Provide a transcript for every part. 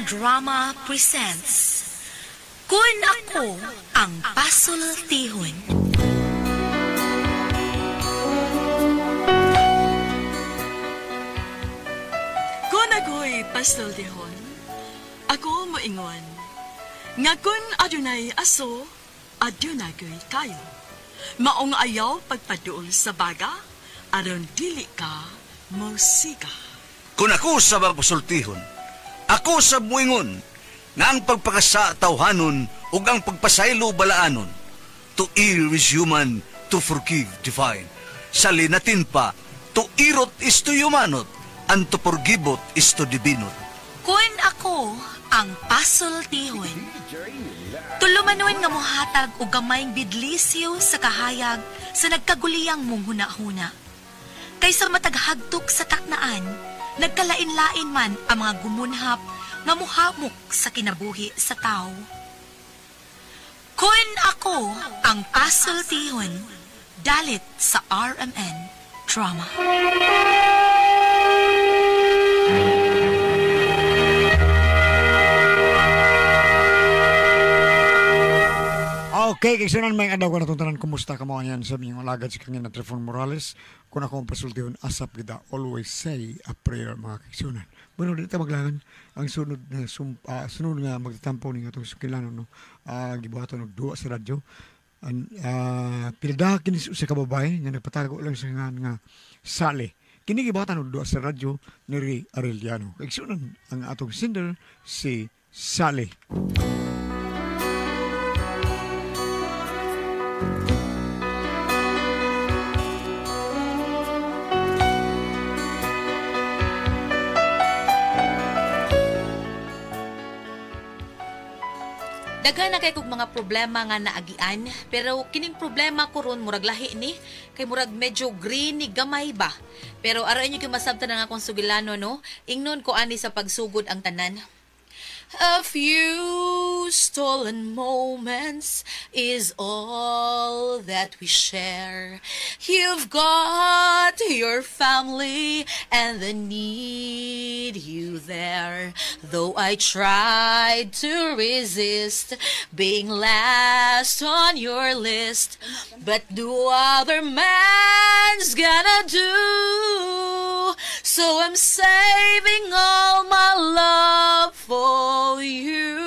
RMN Drama presents Kun Ako Ang Pasultihon. Kun ako'y pasultihon, ako moingon, nga kun adunay aso, adunay kayo. Maong ayaw pagpaduol sa baga, aron dili ka mosiga. Kung ako sa pasultihon, ako sa muingon, nga ang pagpakasa tawhanon ug ang pagpasaylo balaanon. To err is human, to forgive divine. Sa linatin pa, to irot is to humanot, and to forgivot is to divinot. Kun ako ang pasultihon. Tulumanon nga mohatag og gamayng bidlisyo sa kahayag sa nagkaguliyang mong hunahuna. Kaysa mataghagtok sa taknaan, nagkalain-lain man ang mga gumunhap nga muhamok sa kinabuhi sa tao. Kun ako ang pasultihon, dalit sa RMN Drama. Okay, kaysa may adlaw ko natuntanan, kumusta ka mo yan sa miyong alagad si kanya na Trefon Morales. Kung ako ang pasultihon, asap gida, always say a prayer mga kaigsunan. Bueno, dito maglangan ang sunod na sunod nga magtatampo ni atong sukilanon, no. Gibuhaton og duwa sa radyo. Pilda kini sa kababae nga nagpatago lang sa nga Sally. Kini gibuhatan og duwa sa radyo ni Ray Arellano. Kaigsunan ang atong sender si Sally. Daghan na kay kog mga problema nga naagian, pero kining problema ko ron murag lahi ni, kay murag medyo green ni gamay ba. Pero aron inyo gyud masabtan ang akong sugilano, no? Ingnon ko ani sa pagsugod ang tanan. A few stolen moments is all that we share. You've got your family and they need you there. Though I tried to resist being last on your list, but no other man's gonna do. So I'm saving all my love for you.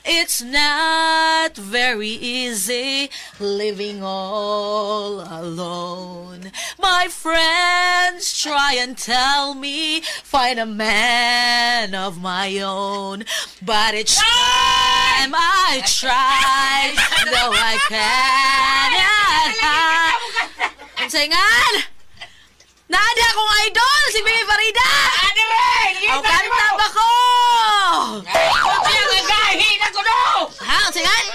It's not very easy living all alone. My friends try and tell me find a man of my own, but each time I try, though I cannot hide. Unsa ngan? Naadi akong idol, si Bibi Farida! Ang kanta ba ko? Kaya nga gahi na ko no! Ha? Unsa ngan?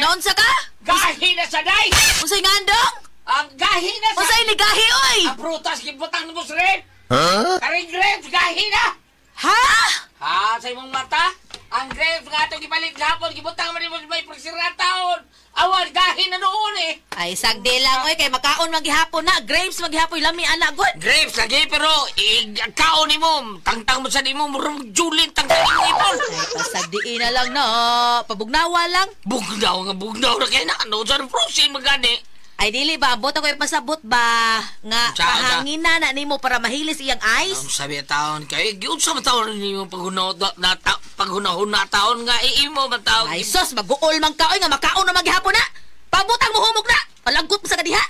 Naunsa ka? Gahi na sa day! Unsa ngan dong? Ang gahi na sa... Unsa ini gahi oy? Ang prutas gibutang mo sa rin! Huh? Karing grapes, gahi na! Ha? Ha? Sa imong mata? Ang grapes nga itong gipalit gapon, gibutang man mo may taon. Awan, gahi na noon eh. Ay, sagdi lang oy, kay makaon maghihapon na. Grapes maghihapon, lami anak god. Grapes lagi, pero kaon ni mo, tangtang mo sa di mo, murong julin, tangtang mo ipon. Ay, pasagdiin na lang na. Pabugnawa lang. Bugnaw nga, bugnaw na kayo na. Ano, sa frozen magani. Ay, dili ba? Abot ako ipasabot ba? Nga, Unsa, unsa? pahangin na nimo para mahilis iyang ice. Ang sabi taon kay, unsa man taon nimo paghunahon na taon nga iimo man taon. Ay, sos, maguol man ka oy nga makaon na maghihapon na. Pabutang mo humog na. Palangkot mo sa kadiha.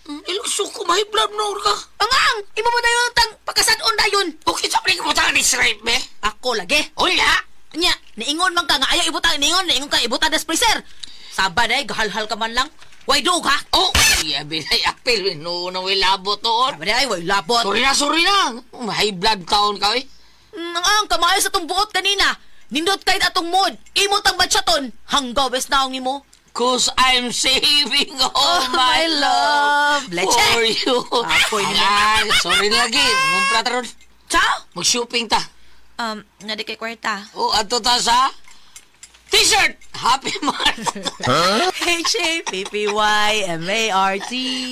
Ilang suko mahiblam no ka. Ang imo mo na yun tang pakasadon na yun. Okay, sa pala ibutang ni shrimp me. Ako lagi. Unya. Nya, niingon man ka nga ayaw ibutang niingon, niingon ka ibutang des freezer. Saba day gahalhal ka man lang. Way dug ha. Oh, iya binay apil no na way labot toon. Saba day way labot. Sorry na. High blood taon ka oy. Ang kamayo sa tong buot kanina. Nindot kahit atong mood. Imo tang batchaton. Hanggaw bes naong nimo. 'Cause I'm saving all my love Leche. for you. Apoy nimo. Ay, sorry lagi. Mumpra taron. Ciao. Mag-shopping ta. Nga di kay kwarta. Oh, adto ta sa T-shirt! Happy Mart! H-A-P-P-Y-M-A-R-T.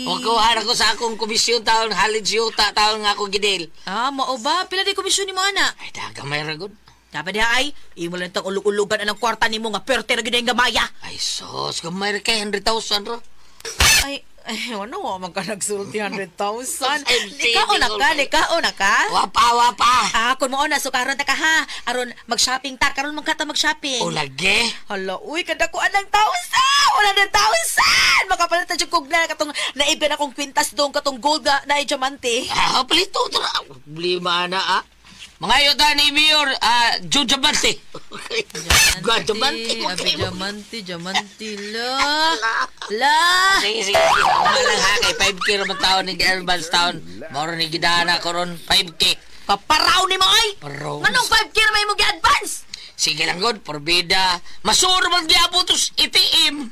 Magkuha na ko sa akong komisyon taon, halid siyuta taon nga ako gidil. Ah, mao ba? Pila di komisyon ni mo, ana? Ay, dagamay ra gud. Dapat diha ay, imo lang tang ulug-ulugan anang kwarta nimo nga perte ra gyud ang gamaya. Ay, sos, gamay ra kay 100,000 ra. Ay, ay, ano wa man ka nagsulti 100,000. Ay, Nikaon na ka, nikaon na ka. Wapa, wapa. Ah, kun mao na sukaron ta ka ha. Aron mag-shopping ta, karon man ka ta mag-shopping. O lagi. Hala, uy, kada ko anang thousand! 100,000! Makapalit na kog na katong naiban akong kwintas dong katong gold na na diamante. Ah, palito to na. Problema na ah. Mga yota ni Mayor, Joe Diamante. Diamante. Abi, diamante, diamante, la. La. Sige, sige, sige. Malang ha, kay 5K raman taon ni advance taon. Moro ni gidana ko ron, 5K. Kaparaw ni mo, ay! Paraw. Manong 5K na may mo gi-advance? Sige lang, God, porbida. Masuro man gyapon to sa ATM.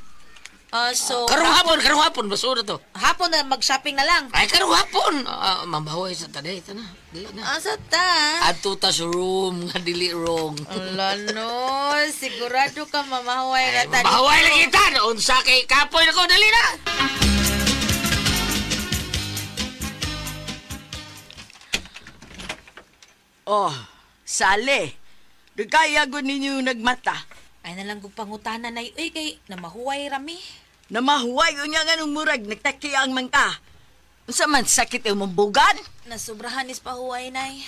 Ah, so, Karong hapon, masuro to. hapon na mag-shopping na lang. Ay, karong hapon. Ah, mambahoy sa tanay, ito na. Dili na. Asa ta? Adto ta sa room nga dili wrong. Ala no, sigurado ka mamahuway ra ta. Mambahoy lagi ta. Unsa kay kapoy na ko, dali na. Oh, sale. Dugaya gud ninyo nagmata. Ay na lang kung pangutana na uy kay namahuway rami. Namahuway unya nga nung murag nagtaki ang mangka. Unsa man sakit imong bugan? Nasubrahan is pahuway nay.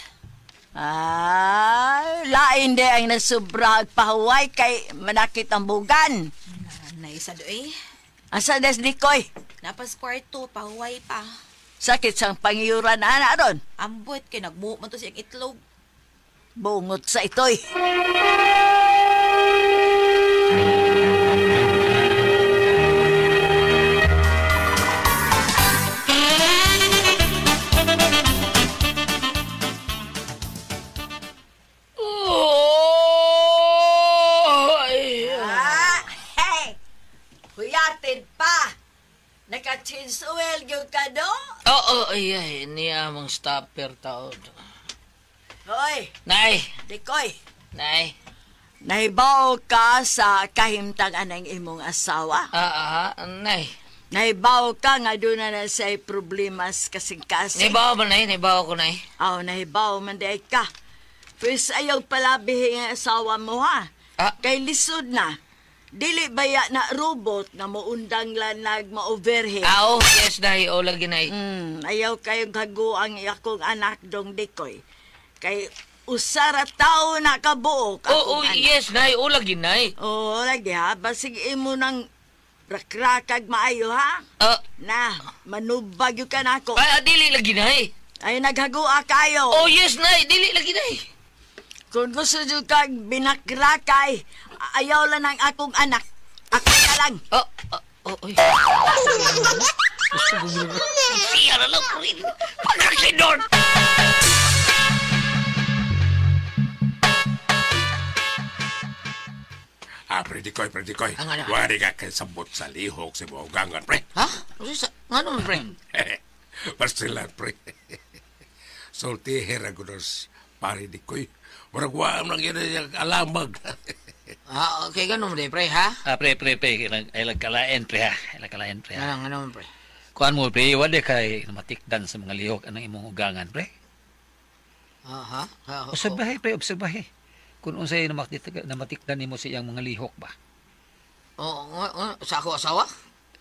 Ah, lain di ang nasubra ag pahuway kay manakit ang bugan. Nay sa doy. Asa des dikoy? Napas kwarto pahuway pa. Sakit sang pangiyuran ana ron. Ambot kay nagbuo man to siyang itlog. Bungot sa itoy. Oh, ay. Ah, hey! Huyatin pa! Naka-change oil gyud ka do? Oo, ay, ay, niya among stopper taon. Hoy, Nay, dikoy. nay. Nahibaw ka sa kahimtang anang imong asawa. Ah, ah, nay. Nahibaw ka nga doon na sa'y problema sa kasing-kasing. Naibaw ba, nay? Naibaw ko, nay. Aw, nahibaw man di ka. Pwes ayaw palabihin ang asawa mo ha. Ah. Kay lisod na. Dili baya na robot na muundang lanag ma-overhead. Ah, oh, yes, nay. O, lagi, nay. Ayaw kayong haguang akong anak dong dikoy. Kay usara tao na kabuok Oh, akong oh, anak. yes, nay. O, lagi, nay. Oo, lagi ha. Basig imo nang rakrakag maayo ha. Ah, Na, manubag yun ka na ako. ah, dili lagi, nay. Ay, naghagua kayo. Oh, yes, nay. Dili lagi, nay. Kung gusto nyo kag binakrakay, ayaw lang ang akong anak. Ako na lang. Oh, oh, oh, oy. Gusto ko yun. Siya na lang ko rin. Pagkasinod! Ah, pre, Dikoy, pre, Dikoy. Ang ano? Wari ka kay sabot sa lihok sa buogangan, pre. Ha? Ano man, pre? Pastilan, pre. Sultiher ako dos, pare Dikoy. Murag wa man yun ang alamag. Ah, okay, ganun mo pre, ha? Ah, pre, pre, pre, ilang kalain, pre, ha? Ilang kalain, pre, ha? Ano, ano man, pre? Kuan mo, pre, wala kay namatikdan sa mga lihok anang imong ugangan, pre. Ah, ha? Ah, Obserbahe, pre, obserbahe. Kung unsay namatikdan nimo sa iyang mga lihok ba? Oo, oh, sa ako asawa?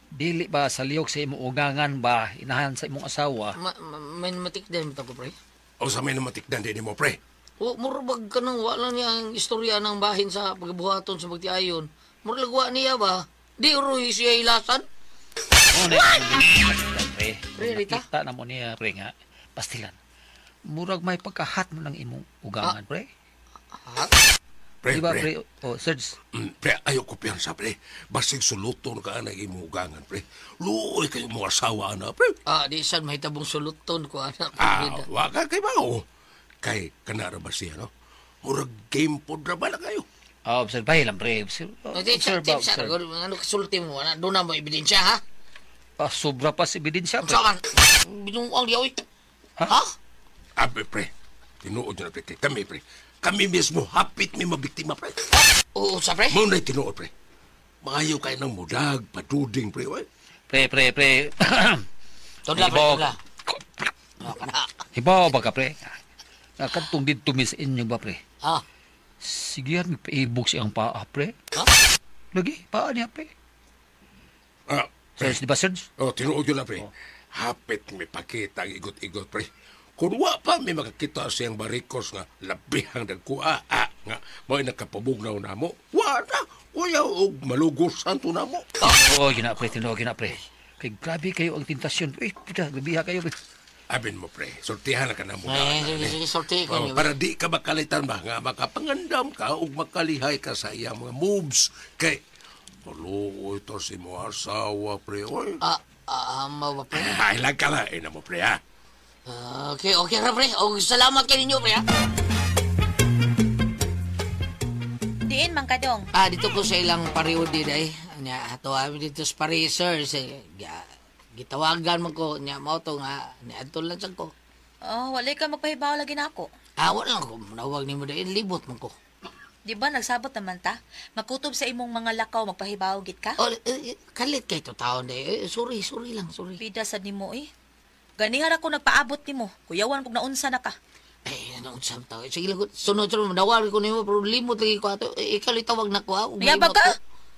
Dili ba sa lihok sa imong ugangan ba, inahan sa imong asawa? May namatikdan mo ko, pre? O sa may namatikdan din mo, pre. O, murabag ka nang wala niya ang istorya ng bahin sa pagbuhaton sa pagtiayon. Murag wa niya ba? Di uroy siya ilasan. Oh, na namatikdan, pre. Pre, Rita? Nakita na mo niya, pre, nga. Pastilan. Murag may pagkahat mo ng imong ugangan, pre. Ha? Pre, Di ba, pre. pre? Oh, Serge, Pre, ayaw ko piyansa, pre. Basig suluton ka na imong ugangan, pre. Luoy kayo mong asawa na, pre. Ah, di san mahitabong suluton ko, anak. Ah, waka kay bao. Kay kanara ba siya, no? Murag game pod ra ba na kayo? Ah, obserbahe lang, pre. Observe, observe, observe. Ano kasulti mo? Ano, doon na mo ebidensya, ha? Ah, sobra pa sa ebidensya, pre. Saan man? Binuang diya, oy. Ha? Ha? Abe, pre. Tinuod na, pre. Kay kami, pre. Kami mismo hapit mi mabiktima, pre. Oo, sa pre? Mao na'y tinuod, pre. Maayo kay nang mudag, paduding, pre. Oy. Pre, pre, pre. Tudla, pre, Hibaw- tudla. Oh, kana. Hibaw ba ka, pre? Nakantong dito mi sa inyo ba, pre? Ah, Sige yan, paibog siyang paa, pre. Ha? Lagi, paa niya, pre. Ah, Serge, di ba, Serge? oh, tinuod yun na, pre. Hapit mi pakita ang igot-igot, pre. Kung wa pa may makakita siyang barikos nga labihang nagkuha, ah, nga mo'y nakapabugnaw na mo. Wa na, kuya, og malugusan to na mo. Oo, gina, pre. Tinuod, gina, pre. Kay grabe kayo ang tentasyon. Uy, puta, grabiha kayo, pre. Abin mo, pre. Sortihan na ka na mo. eh, sige, sige, sorti ko Oh, niyo. para di ka makalitan ba nga makapangandam ka ug makalihay ka sa iyang mga moves kay maluoy to si mo asawa pre oy. Ah, ah, mao ba, pre? Ay lang ka na ina mo pre ha. Ah, okay, okay ra, pre. Og salamat kay ninyo, pre, ha? Diin man kadong. Ah, dito ko sa ilang pareho di day. Nya ato ami dito sa Paris, sir. Sa, gitawagan man ko nya mao to nga niadto lang sad ko. Oh, walay ka magpahibaw lagi nako. Ah, wala lang ko manawag nimo day, libot man ko. Di ba nagsabot naman ta? Makutob sa imong mga lakaw magpahibaw git ka? Oh, kalit kay to taon day. Eh, sorry, sorry lang, sorry. Bida sad nimo eh. Ganihar ako nagpaabot nimo. Kuyawan kog naunsa na ka. Eh, ano unsam tao? Sige lang, sunod-sunod manawag ko nimo pero limot lagi ko ato. Eh, ikaw litawag na ko. Ah, ug Nayabag limot ka? ko.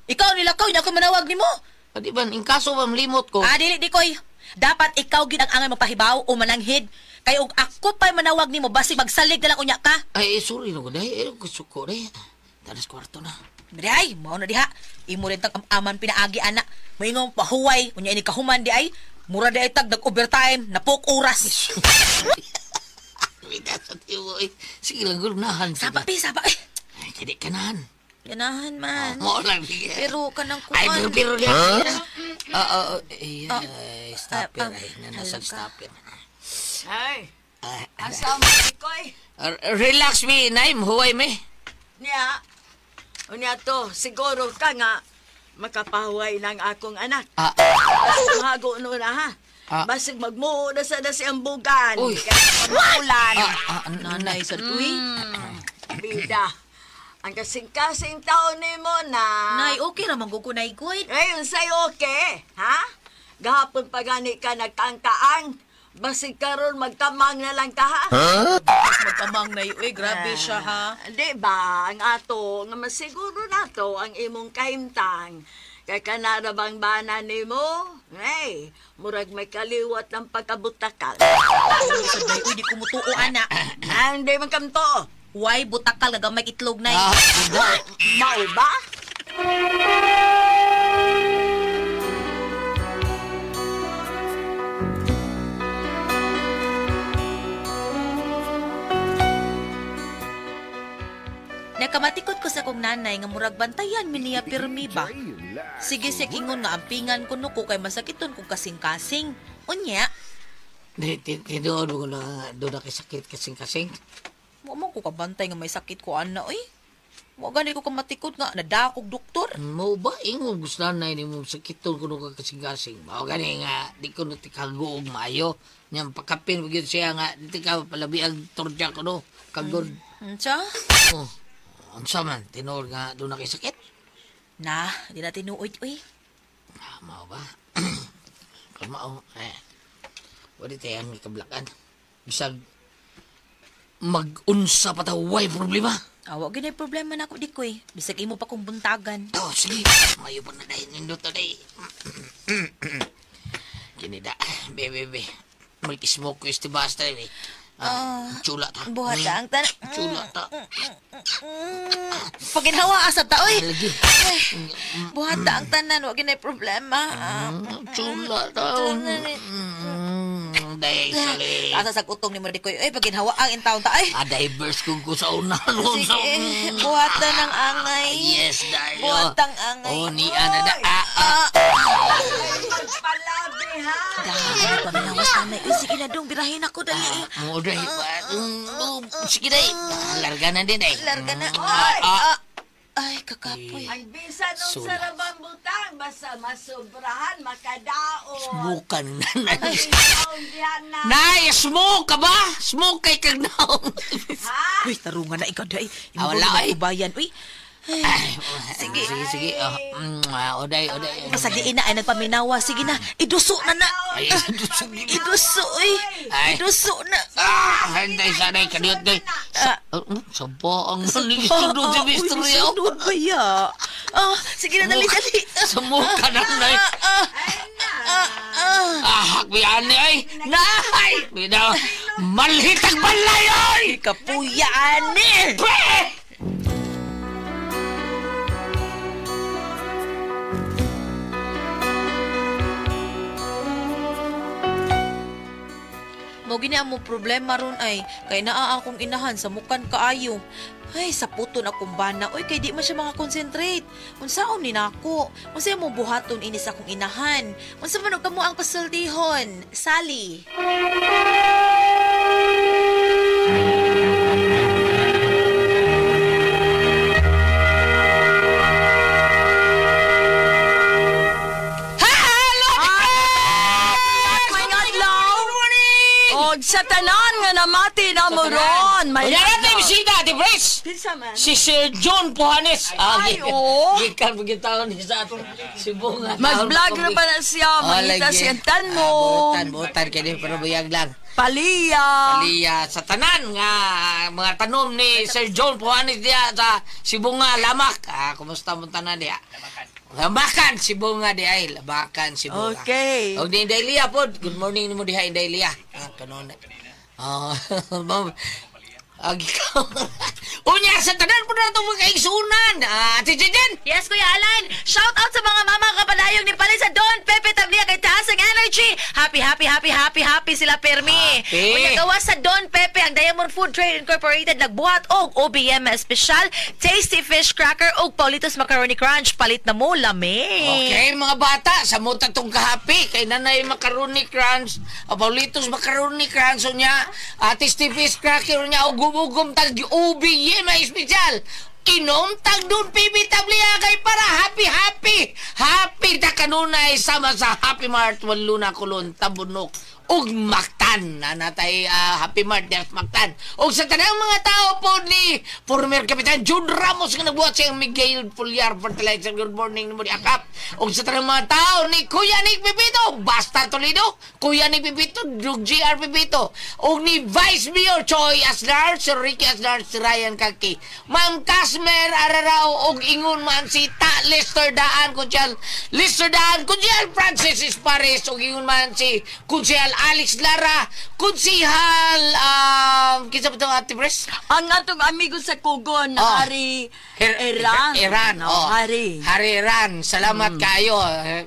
Ikaw nilakaw nya ako manawag nimo. Ah, di ba, in kaso ba limot ko? Ah, dili di koy. Dapat ikaw gid ang angay magpahibaw o mananghid. Kay og ako pa'y manawag nimo basig magsalig na lang unya ka. Ay, eh, sorry na ko day. Eh, suko day. Tanas kwarto na. Di ay, mao na diha. Imo rin tag aman pinaagi ana. Moingon pahuway, unya ini kahuman di ay. Mura di ay tag nag-overtime, napok oras. Bida sa tiwo eh. Sige lang, gulnahan. Saba pi, saba. Eh. Ay, kadi kanahan. Ganahan man. Mo lang. Sige. Pero kanang Ay, kuan. pero pero niya. Ah, ay, ay, stopper. Ah, Ay, nanasag hala ka. stopper. Ay, Ah, asa mo Dikoy? relax me, Naim. Huway me. Niya, unya to, siguro ka nga makapahuway ng akong anak. Ah, Basig mahago no na ha. Ah. Basig magmuo na sa na siyang bugan. Uy. Kaya magulan. ah, ah, Nanay sa tuwi. Bida. Ang kasing-kasing taon ni mo na. Nay, okay ra man gud ko nay good. Ngayon sa'yo okay, ha? Gahapon pa gani ka nagtangkaang. Basig karon magtamang na lang ka, ha? Magkamang nay, uy, grabe siya ha. Di ba, ang ato, nga masiguro nato ang imong kahimtang. Kay kanara bang bana nimo? Ay, murag may kaliwat ng pagkabutakal. Sa day, uy, di ko mutuo ana. Ah, hindi man kamto. Why butakal nga gamay itlog nay? ah, Mao ba? Nakamatikot ko sa akong nanay nga murag bantayan mi niya pirmi ba. Sige siya ingon nga ampingan kuno ko kay masakiton kong kasing-kasing. Unya, Di, tinuod mo ko na doon na kay sakit kasing-kasing. mo man ko kabantay nga may sakit ko ana oy. Wa gani ko kamatikot nga nadakog doktor. Mo ba ingon gusto na ni mo sakiton kuno ka kasing-kasing. Mao gani nga di ko na tikaguog maayo. Nyam pakapin gyud siya nga di ka palabi ang torja kuno kagod. Unsa? Oh. Unsa man tinuod nga doon na kay sakit? Na, di na tinuod uy. Ah, mao ba? Kung mao, eh. Wala tayo ang kablakan. Bisag mag-unsa pa ta, way problema. Awa gid problema na ako di ko eh. Bisag imo pa kong buntagan. Oh, sige. Mayo pa na dahil nindot na dahil. Kinida. Be, be, be. Mag-smoke ko este basta eh. Ah, chula ta. Buhat ta ang tan. Chula ta. Paginhawa asab ta oy. Lagi. Ay, buhat ta ang tanan wa ginay problema. Ah, Chula ta. Dahil sali. Asa sa utong nimo di ko oy paginhawa ang intawon ta ay. Ah, diverse kung ko sa una. Sige, buhat ta ng angay. Yes, dahil. Buhat ang angay. Oh, ni ana na. Ah, ah. Magpalabi, ha? Dahil paminawas nanay. Uy, sige na dong, birahin ako dali. Mo dahil. Sige dahil. Larga na din dahil. Larga na. Ah, ah. Ay, kakapoy. Ang bisan nung Sulas. sarabang butang, basta masobrahan, makadaon. Smoke na Ang nanay. ginawang diyan na. Nay, smoke ka ba? Smoke kay kag naong. Ha? Uy, tarungan na ikaw day. Ah, wala, ay. Ubayan. Uy, Ay, sige, sige. Oh, oday, oday. pasagiin na ay nagpaminawa. Sige na, iduso na na. Ay, iduso. Iduso, uy. Ay. Iduso na. Ah, hindi sanay kadiyot kay. Ah. Sa ang nisunod si Ah, uy, Mr. Yao. sunod ba ya? Ah, sige na, dali, dali. Smoke ka na, nay. Ah, ah, ah. Ah, hakbian ni ay. Nay! Binaw, malhitag balay ay! Kapuya, ani. Pre! Mo gini ang mo problema ron ay kay naa akong inahan sa mukan kaayo. Ay, sa puton akong bana. Oy, kay di man siya makakonsentrate. Unsaon ni nako? Unsa mo buhaton ini sa akong inahan? Unsa man og kamo ang pasultihon? Sally. May adlaw. Og sa tanan nga namati na mo ron. May Unya natin adlaw. bisita, Ate Pres! Kinsa man? Si Sir John Puhanes. Ay, oo. Gikan pagkitaon ni sa atong Cebu nga. Mag-vlog na pa na siya. Mangita siya tanong. Butan, butan. Kaya pero buyag lang. Paliya. Paliya sa tanan nga mga tanom ni Sir John Puhanes diya sa Cebu nga Lamak. Ah, kumusta mo tanan diya? Lamakan Cebu nga di ay, Lamakan Cebu. Okay. Og ni Inday Lia pod. Good morning nimo diha Inday Lia. Ah, kanon. Oh, Ag ikaw. Unya sa tanan po na itong mga kaigsunan. Ah, Ate Jejen. Yes, Kuya Alan! Shout out sa mga mama kapadayong ni Pali sa Don Pepe Tablia kay taas ang energy! Happy, happy, happy, happy, happy sila permi! Happy. Unya gawa sa Don Pepe ang Diamond Food Trade Incorporated nagbuhat og OBM Special, Tasty Fish Cracker og Paulitos Macaroni Crunch. Palit na mo, lami! Okay, mga bata, sa muta tong kahapi. Kay nanay macaroni crunch, Paulitos macaroni crunch, unya, Ate Stevie's cracker, unya, ugum-ugum tag ubi, ye, may espesyal. Inom tag dun pibi tablia kay para happy happy. Happy ta kanunay sama sa Happy Mart Waluna Kulon Tabunok ug Mactan. Nanatay Happy Mart des Mactan. Ug sa tanang mga tao po ni former Kapitan Jude Ramos nga nagbuhat sa Miguel Pulyar Fertilizer. Good morning nimo di akap. Ug sa tanang mga tao ni Kuya Nick Pipito, Basta Toledo, Kuya Nick Pipito, Drug GR Pipito, ug ni Vice Mayor Choi Asnar, Sir Ricky Asnar, si Ryan Kaki, Ma'am Casmer Ararao, ug ingon man si Ta Lester Daan, Kunsyal Lester Daan, Kunsyal Francis Espares, ug ingon man si Kunsyal Alex Lara, Kunsihal, kinsa ba itong Ate Pres? Ang atong amigo sa Kugon, Oh. Hari Eran. Eran, No, oh. Hari. Hari Eran. Salamat kayo.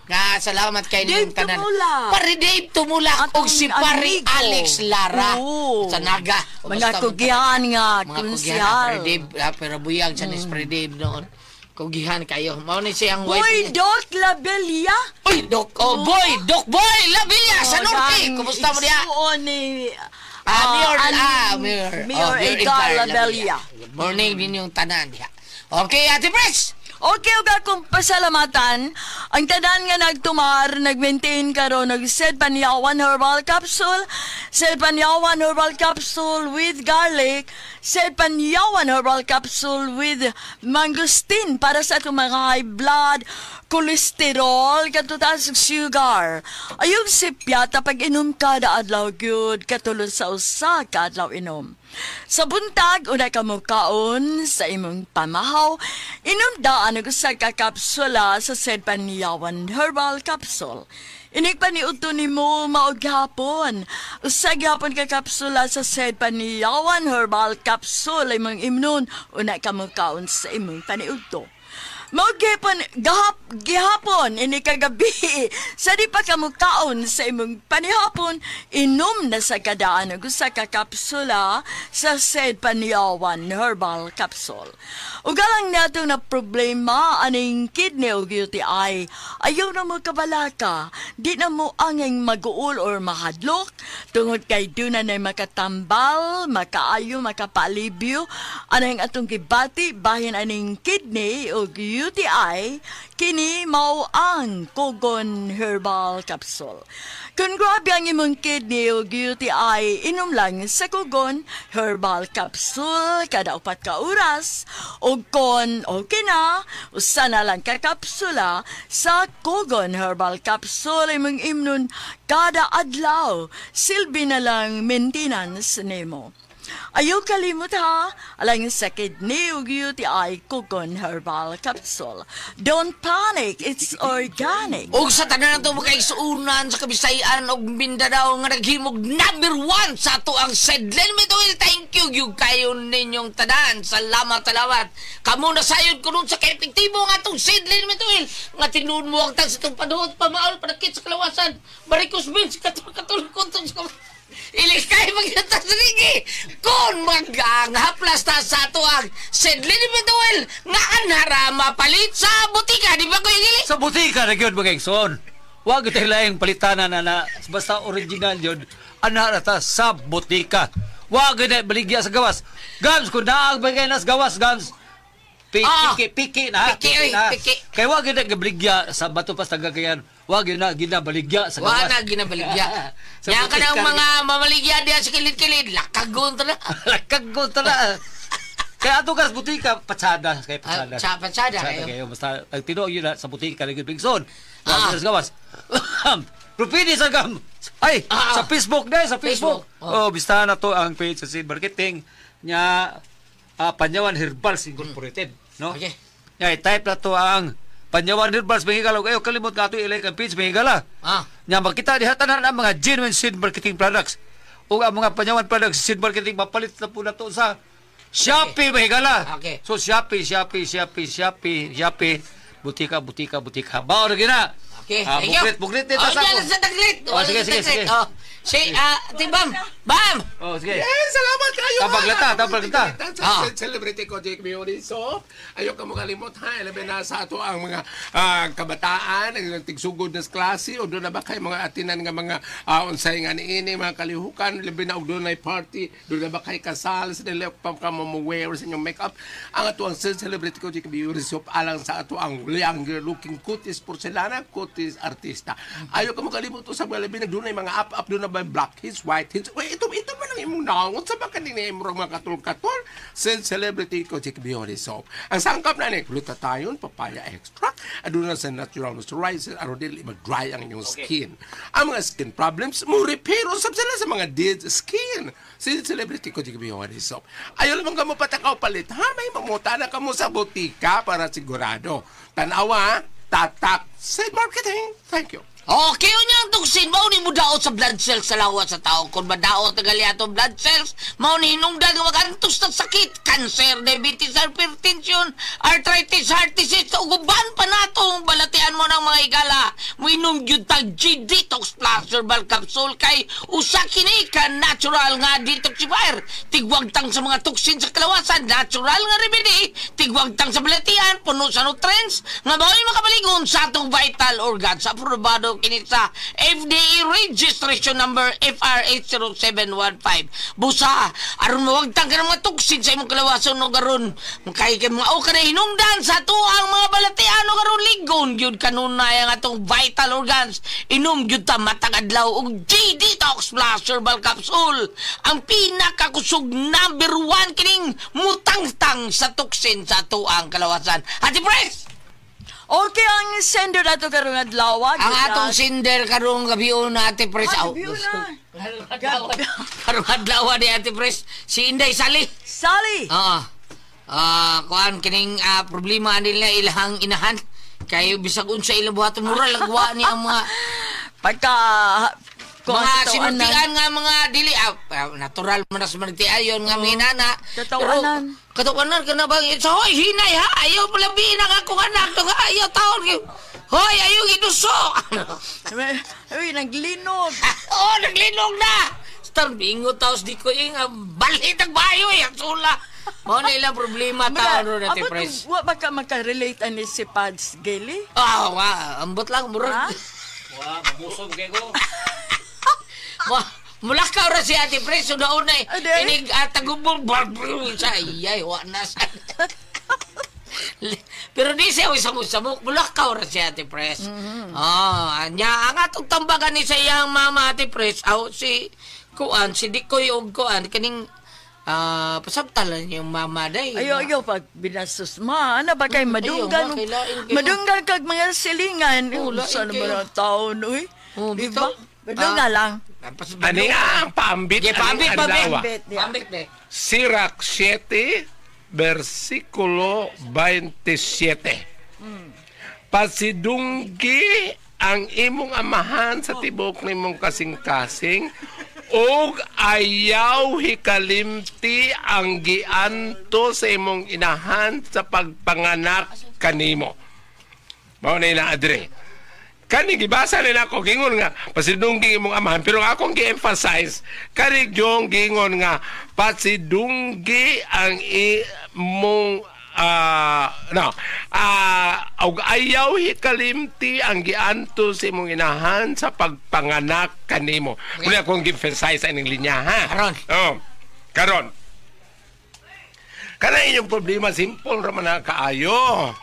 Nga, salamat kayo Dave ninyong tanan. Tumulak. Pare Dave Tumulak Atong og si Pare amigo. Alex Lara. Oo. Sa Naga. Mga Kumusta mo kugihan nga, tanan? Mga kugihan. kunsihal. Pare Dave, pero buyag sa ni Pare Dave noon. Kugihan kayo. Mao ni siyang Boy, wife. Doc Labella. Uy, Doc, oh, boy, Doc Boy, Labilla sa Norte. Kumusta mo diha? Igsuon ni Mayor, Mayor, Mayor, Mayor oh, Mayor Edgar Edgar Labella. Good morning ninyong tanan diha. Okay, Ate Pres. Okay, ug akong pasalamatan. Ang tanan nga nagtumar, nag-maintain karon og Sed Panyawan Herbal Capsule, Sed Panyawan Herbal Capsule with garlic, Sed Panyawan Herbal Capsule with mangosteen para sa atong mga high blood, cholesterol, katutaas ug sugar. Ayog sipyata pag inom kada adlaw gyud, katulad sa usa ka adlaw inom. Sa buntag, una ka mo kaon sa imong pamahaw, inom daan og usa ka kapsula sa Sed Panyawan Herbal Capsule. Inig pa ni uto nimo maog gihapon. Usa gihapon ka kapsula sa Sed Panyawan Herbal Capsule imong imnon, una ka mo kaon sa imong paniudto. Mao gihapon gihapon ini kagabi sa di pa kamukaon sa imong panihapon, inom na sa kadaan og usa ka kapsula sa Said Panyawan Herbal Capsule. Ug alang nato na problema aning kidney ug UTI, ayaw na mo kabalaka, di na mo angay maguol or mahadlok tungod kay duna na makatambal, makaayo, makapalibyo anang atong gibati bahin aning kidney ug UTI, kini mao ang Kogon Herbal Capsule. Kung grabe ang imong kidney ug UTI, inom lang sa Kogon Herbal Capsule kada 4 ka oras. O kon okay na, usa na lang ka kapsula sa Kogon Herbal Capsule imong imnon kada adlaw. Silbi na lang maintenance nimo. Ayaw kalimot ha, alang sa kidney ug UTI, Kogon Herbal Capsule. Don't panic, it's organic. Og sa tanan nato makaigsuunan sa Kabisayan og Mindanao nga naghimog number 1 sa ato ang Sedlen Mituil. Thank you gyud kayo ninyong tanan. Salamat, salamat. Kamo na sayod kuno sa kaepektibo nga atong Sedlen Mituil nga tinuod mo ang tag sa itong paduot, pamaol, panakit sa kalawasan. Varicose veins, katulkon sa ilis kayo magyata sa ligi. Kung mag-haplas ta sa ato ang Sedlin Mituil nga anhara mapalit sa butika. Di ba ko yung Sa butika na gyud mga igsoon. Wag gyud laing palitanan na basta original yun. Anhara ta sa butika. Wag gyud na baligya sa gawas. Gams kun naag bagay nas gawas gams. Piki piki na. Piki, oy, na. piki. Kay wag gyud na gabaligya sa bato pa sa gagayan. Wag gyud na ginabaligya sa gawas. Wa na ginabaligya. Sa Yang ka ng butika. mga mamaligya diya sa kilid-kilid, lakagon ta na. Lakagon ta na. Kaya ato ka sa butika, patsada. Kay patsada. Ah, patsada kayo. Kayo. Basta, ang tinuod yun na sa butika na yun, Bigson. Wag sa gawas. Pero sa gam. Ay, sa Facebook na, sa Facebook. Facebook. Oh, bistahan na to ang page sa Seed Marketing nya Panyawan Herbals Incorporated, no? Okay. Nya i-type na to ang Panyawan Herbals Mahigala. Ayo kalimot nga ato i-like ang page Mahigala. Nya makita diha tanan ang mga genuine seed marketing products. Ug ang mga Panyawan products seed marketing mapalit na po na to sa Shopee Mahigala. Okay. So Shopee, Shopee, Shopee, Shopee, Shopee, butika, butika, butika. Bao na gina. Okay, thank you. Buklit, buklit dito Oh, sa diyan ako. sa taglit. Oh, sige, Wala sa sige, taglit. sige. Oh. Si, Bam. Bam! Oh, sige. Eh, salamat kayo. Tapaglata, tapaglata. Sa celebrity ko, Jake Miori. So, ayaw ka makalimot ha. Ilabi na sa ato ang mga kabataan, ang tigsugod na sa klase, o doon na ba kayo mga atinan nga mga unsay nga niini, mga kalihukan, labi na og doon ay party, doon na ba kayo kasal, sa nila pa ka mo wear sa inyong makeup. Ang ato ang celebrity ko, Jake Miori, so, alang sa ato ang younger looking kutis porcelana, kutis artista. Ayaw ka makalimot sa mga labi na doon ay mga up-up, doon na ba blackheads, whiteheads. Uy, ito man ang imong naon sa baka ni imong mga katol-katol. Send celebrity ko Jake Biore soap. Ang sangkap na ni glutathione, papaya extract, aduna sa natural moisturizer aron dili mag-dry ang inyong skin. Ang mga skin problems mo repair usab sila sa mga dead skin. Send celebrity ko Jake Biore soap. Ayaw lamang kamo patakaw palit ha, may mamuta na kamo sa botika para sigurado. Tanawa, tatak, send marketing. Thank you. Okay, yun yung toksin. Mao ni mo daot sa blood cells sa lawas sa tao. Kung madaot na gali atong blood cells, mao ni hinungdan nga mag-antos ng sakit. Cancer, diabetes, hypertension, arthritis, heart disease. Uguban pa natong balatian mo ng mga higala. Muinom yun tag G-Detox Plus Herbal Capsule kay usa kini ka natural nga detoxifier. Tigwagtang sa mga toxin sa kalawasan, natural nga remedy. Tigwagtang sa balatian, puno sa nutrients, nga mao'y makabaligon sa atong vital organs. Aprobado kini sa FDA registration number FR80715. Busa, aron mawagtang ka ng mga toxin sa imong kalawasan o karon kay kay mao ka na hinungdan sa tuang mga balatian o karon ligon gyud kanunay ang atong vital organs. Inom gyud ta matag adlaw og G-Detox Plus Herbal Capsule. Ang pinakakusog number 1 kining mutangtang sa toxin sa tuang kalawasan. Ate Pres! Okay, ang sender nato karong adlaw. Ang atong sender karong gabi na Ate Pres. Ah, gabi na. Karong adlaw ni Ate Pres, si Inday Sally. Sally. Oo. Kuan kining problema nila ilahang inahan. Kay bisag unsa ilang buhaton mura lagwa ni ang mga pagka mga sinultian nga mga dili natural man na sa managtian yon nga mga inana. Totoo-anan. Pero Katukanan ka na bang sa hoy hinay ha, ayaw palabiin ang akong anak to ha, ayaw taon. Hoy, ayaw giduso. Uy, naglinog. Oh, naglinog na. Star bingo taos di ko ing balit ang bayo eh, ang sula. Mao na ilang problema taon ro na Abot, Pres. wa ba ka makarelate ani si Pads Geli? Ah, wa, ambot lang murag. Ha? Wa, mamusog kay ko. Mulakaw ra si Ate Pres, una-una eh. Ade? Inig tagubong sa iyay, wa na sa. Pero di siya samok-samok, mulakaw ra si Ate Pres. Ah, anya ang atong tambagan ni sa iyang mama Ate Pres, aw si kuan, si Dikoy og kuan kaning pasabtalan yung mama day. Ayo, ayo, pag binasos ma, ano ba kay madunggan? Ayaw, ma, kailain kayo. Madunggan kag mga silingan. Oh, lain Saan kayo. naman ang taon, uy? Oh, Di bitaw. ba? Madunggan lang. Ani nga ang paambit, Sige, paambit, aning paambit. adlaw. Paambit, yeah. Paambit, be. Sirach 7, versikulo 27. Pasidunggi ang imong amahan sa tibok nimong kasing-kasing ug ayaw hikalimti ang gianto sa imong inahan sa pagpanganak kanimo. Mao na ina adre. Kani gibasa nila ako gingon nga pasidunggi imong amahan, pero ang akong gi-emphasize kani yung gingon nga pasidunggi ang imong no og ayaw hikalimti ang gianto sa imong inahan sa pagpanganak kanimo. Muna akong gi-emphasize aning linya ha. Karon. Oh. Karon. Kana inyong problema simple ra man na kaayo.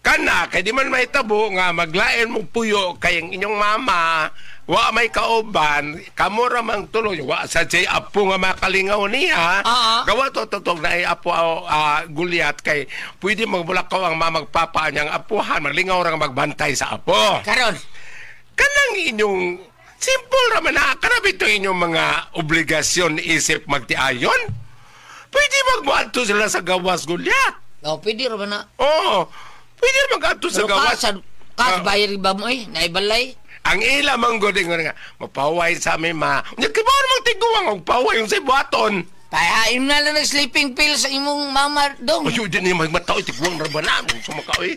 Kana kay di man mahitabo nga maglain mo puyo kay ang inyong mama wa may kauban, kamo ra mang tuloy wa sa jay apo nga makalingaw niya. Gawa to totog na ay apo gulyat kay pwede magbulakaw ang mamag papa niyang apuhan, maglingaw ra nga magbantay sa apo. Karon. Kanang inyong simple ra man na kana bitaw inyong mga obligasyon isip magtiayon. Pwede magmuadto sila sa gawas gulyat. Oh, pwede ra ba na? Oo. Pwede mag-adto sa Pero gawas. kas bayar ba mo eh? Naibalay? Ang ila man gud nga mapaway sa amin ma. Nya kibaw namang tiguang og paway yung sa buhaton. Pahain na lang ng sleeping pill sa imong mama dong. Ayo di ni magmataw tiguang ra ba na sumaka oy.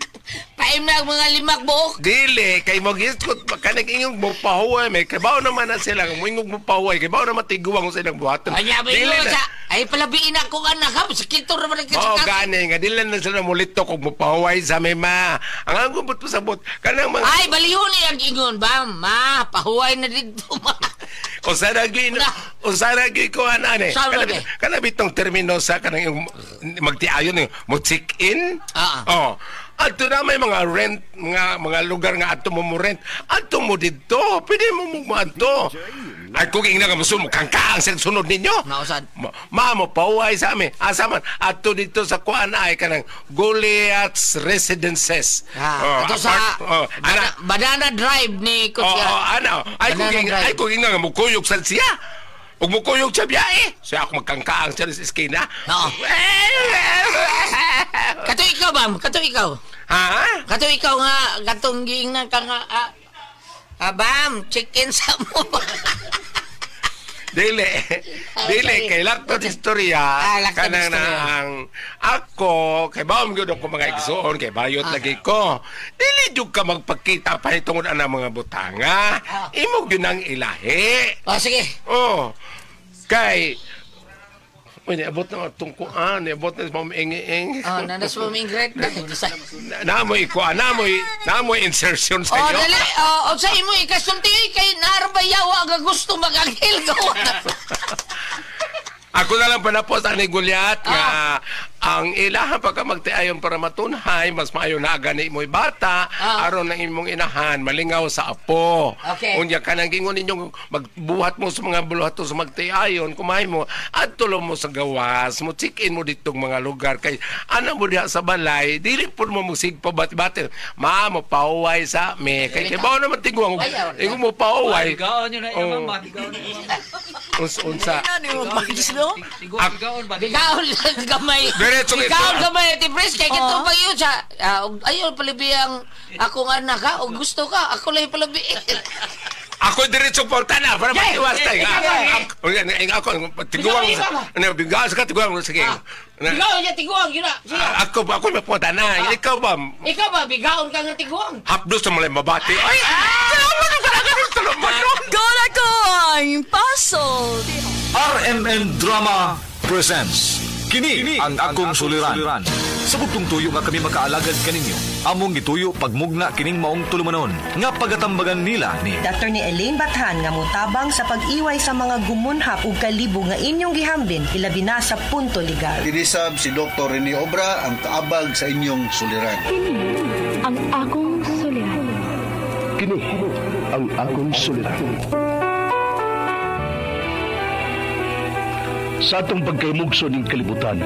Paim na ang mga limak buok. Dili kay mo giskot kanig ingong mo pahuway may kibaw naman na sila mo ingong mo pahuway kibaw naman tiguang sa ilang buhaton. Anya ba Dili yun na. sa ay palabiin ako anak ha sakit ra man Oo, ang gani nga dili na sila mulito kog mopahuway sa amin ma. Ang angubot pasabot kanang mga Ay balihon ni ang ingon ba ma pahuway na didto ma. Usa ra gyud usa ra gyud ko ana ni. Saan Kana ba, be? kana bitong termino sa kanang yung magtiayon yung mo check in. Oh. Adto na may mga rent mga lugar nga adto mo mo rent. Adto mo didto. Pwede mo mo adto. Ay kung ingna ka mo kangkaang sa sunod ninyo. Nausad. Ma mo paway sa amin. Asa man adto dito sa kuan ay kanang Goliath's Residences. Ah, ato sa oh, ana, Banana Drive ni Oo, Kutya. ano. Ay kung Banana Drive. ay kung ingna nga mukuyog sa siya. Ug mukuyog sa biyahe. Siya ako magkangkaang siya sa eskina. Oo. Kato ikaw bam, kato ikaw. Ha? Kato ikaw nga katong giingnan ka nga bam, chicken sa mo. Dili. Dili kay lakton istorya. Lakton Kanang na istorya. ang ako kay bawom gyud ako mga igsuon kay bayot lagi ko. Dili jud ka magpakita pa tungod ana mga butanga. Imo gyud ang ilahi. Oh, sige. Oh. Kay Uy, niabot na atong kuan, niabot na sa mga ing-ing. Oh, nanas mo ingret na. Namoy kuan, namoy insertion sa Oh, iyo. dali. Oh, sa imo ikasulti kay naarbayawa ang gusto magagil gawa. Ako na lang panapos ani Goliath nga ang ilahan pagka magtiayon para matunhay, mas maayo na gani mo'y bata, aron ang imong inahan malingaw sa apo. Okay. Unya kanang gingon ninyong magbuhat mo sa mga buluhato sa magtiayon, kumain mo, adto mo sa gawas, mo check-in mo ditong mga lugar kay ana mo diha sa balay, dili pud mo musigpa bat-batin. Ma mo pahuway sa me kay kay bao naman tiguang ingon mo pahuway. Bigaon yun na iya, Oh. mama. Bigaon na iya, mama. Unsa Ano yung Pads, no? Bigaon ba? Bigaon lang gamay. Diretso ito. Bigaon gamay ti Pres kay kato pa yun sa ayaw palibiyang akong anak ha o gusto ka ako lang palabi. Ako diretso portana para matiwas tayo. Ako, tiguang. Bigaw sa tiguang. Sige. Bigaw niya tiguang, yun na. Ako ba, ako may portana. Ikaw ba? Ikaw ba, bigaon ka nga tiguang? Hapdos sa malay mabati. Ay! Salamat na talaga ng tulumanon! Gora ko ang puzzle. RMN Drama presents Kini ang akong suliran. Sa bugtong tuyo nga kami makaalagad kaninyo, among gituyo pagmugna kining maong tulumanon nga pagatambagan nila ni Attorney Elaine Bathan nga motabang sa pag-iway sa mga gumunhap ug kalibog nga inyong gihambin ilabi na sa punto legal. Dinisab si Dr. Rene Obra ang kaabag sa inyong suliran. Kini ang akong suliran. Kini ang akong suliran. Sa atong pagkaymugso ning kalibutan,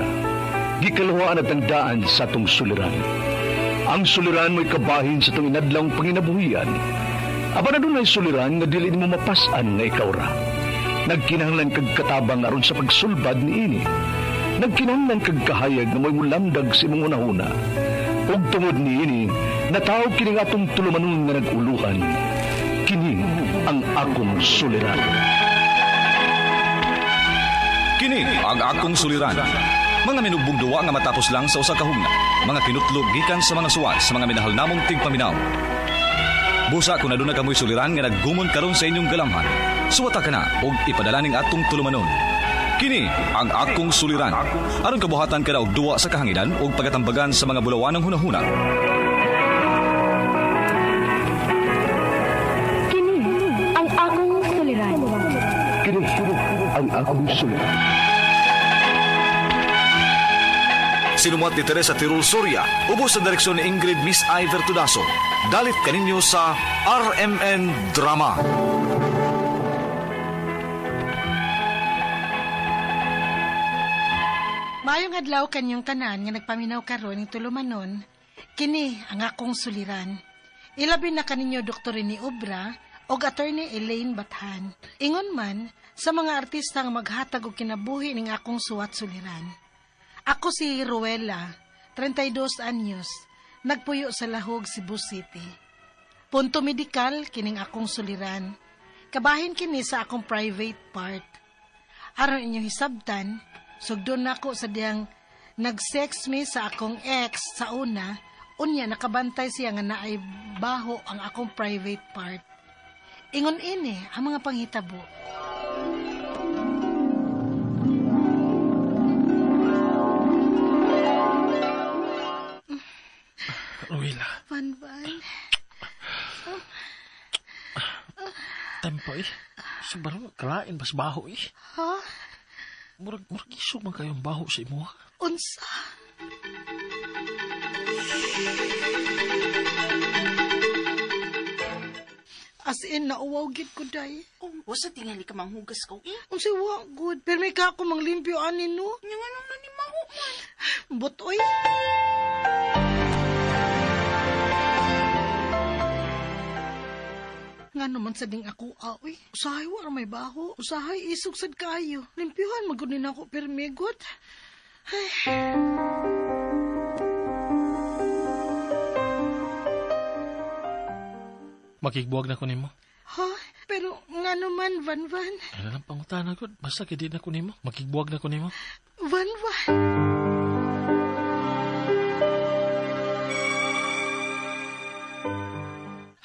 gikaluhaan at ang daan sa atong suliran. Ang suliran mo'y kabahin sa atong inadlawng panginabuhian. Apan adunay suliran nga dili nimo mapas-an nga ikaw ra. Nagkinahanglan kag katabang aron sa pagsulbad niini. Nagkinahanglan kag kahayag nga mo'y mulamdag sa imong hunahuna. Ug tungod niini, natawag kining atong tulumanon nga nag-uluhan. Kini ang akong suliran. Kini ang akong suliran. Mga minubong duwa nga matapos lang sa usa ka hugna. Mga kinutlog gikan sa mga suwat sa mga minahal namong tigpaminaw. Busa kung aduna kamoy suliran nga naggumon karon sa inyong galamhan, suwata ka na og ipadala ning atong tulumanon. Kini ang akong suliran. Aron kabuhatan ka na og duwa sa kahanginan og pagatambagan sa mga bulawanong hunahuna. Kini ang akong suliran. Kini ang akong suliran. Sinumuat ni Teresa Tirul Soria, ubos sa direksyon ni Ingrid Miss Iver Tudaso. Dalit kaninyo sa RMN Drama. Maayong adlaw kanyong tanan nga nagpaminaw karon ning tulumanon, kini ang akong suliran. Ilabi na kaninyo Dr. Rene Obra og Attorney Elaine Bathan. Ingon man sa mga artista nga maghatag og kinabuhi ning akong suwat suliran. Ako si Ruela, 32 anyos, nagpuyo sa Lahog, Cebu City. Punto medikal kining akong suliran. Kabahin kini sa akong private part. Aron inyong hisabtan, sugdon nako sa diyang nag-sex me sa akong ex sa una, unya nakabantay siya nga naay baho ang akong private part. Ingon ini ang mga panghitabo. Ruela. Van-van. Tempo eh. Sobrang kalain bas baho eh. Ha? Murag isog man kayong baho sa imo. Unsa? As in, nauwaw gid ko, day. Oh, wasa tingali ka manghugas ko eh. Unsa wa good. Pero may ka ako manglimpyo ani no. Nya nganong na ni maho man. Butoy. Nga naman sa ding ako, aoy. Usahay wa may baho. Usahay isog sad kaayo. Limpyuhan magud ni nako pirmigot. Ay. Makigbuwag na ko nimo. Ha? Pero nga naman, Van Van. Ano lang pangutana gud. Basta kay di na ko nimo. Makigbuwag na ko nimo. Van Van.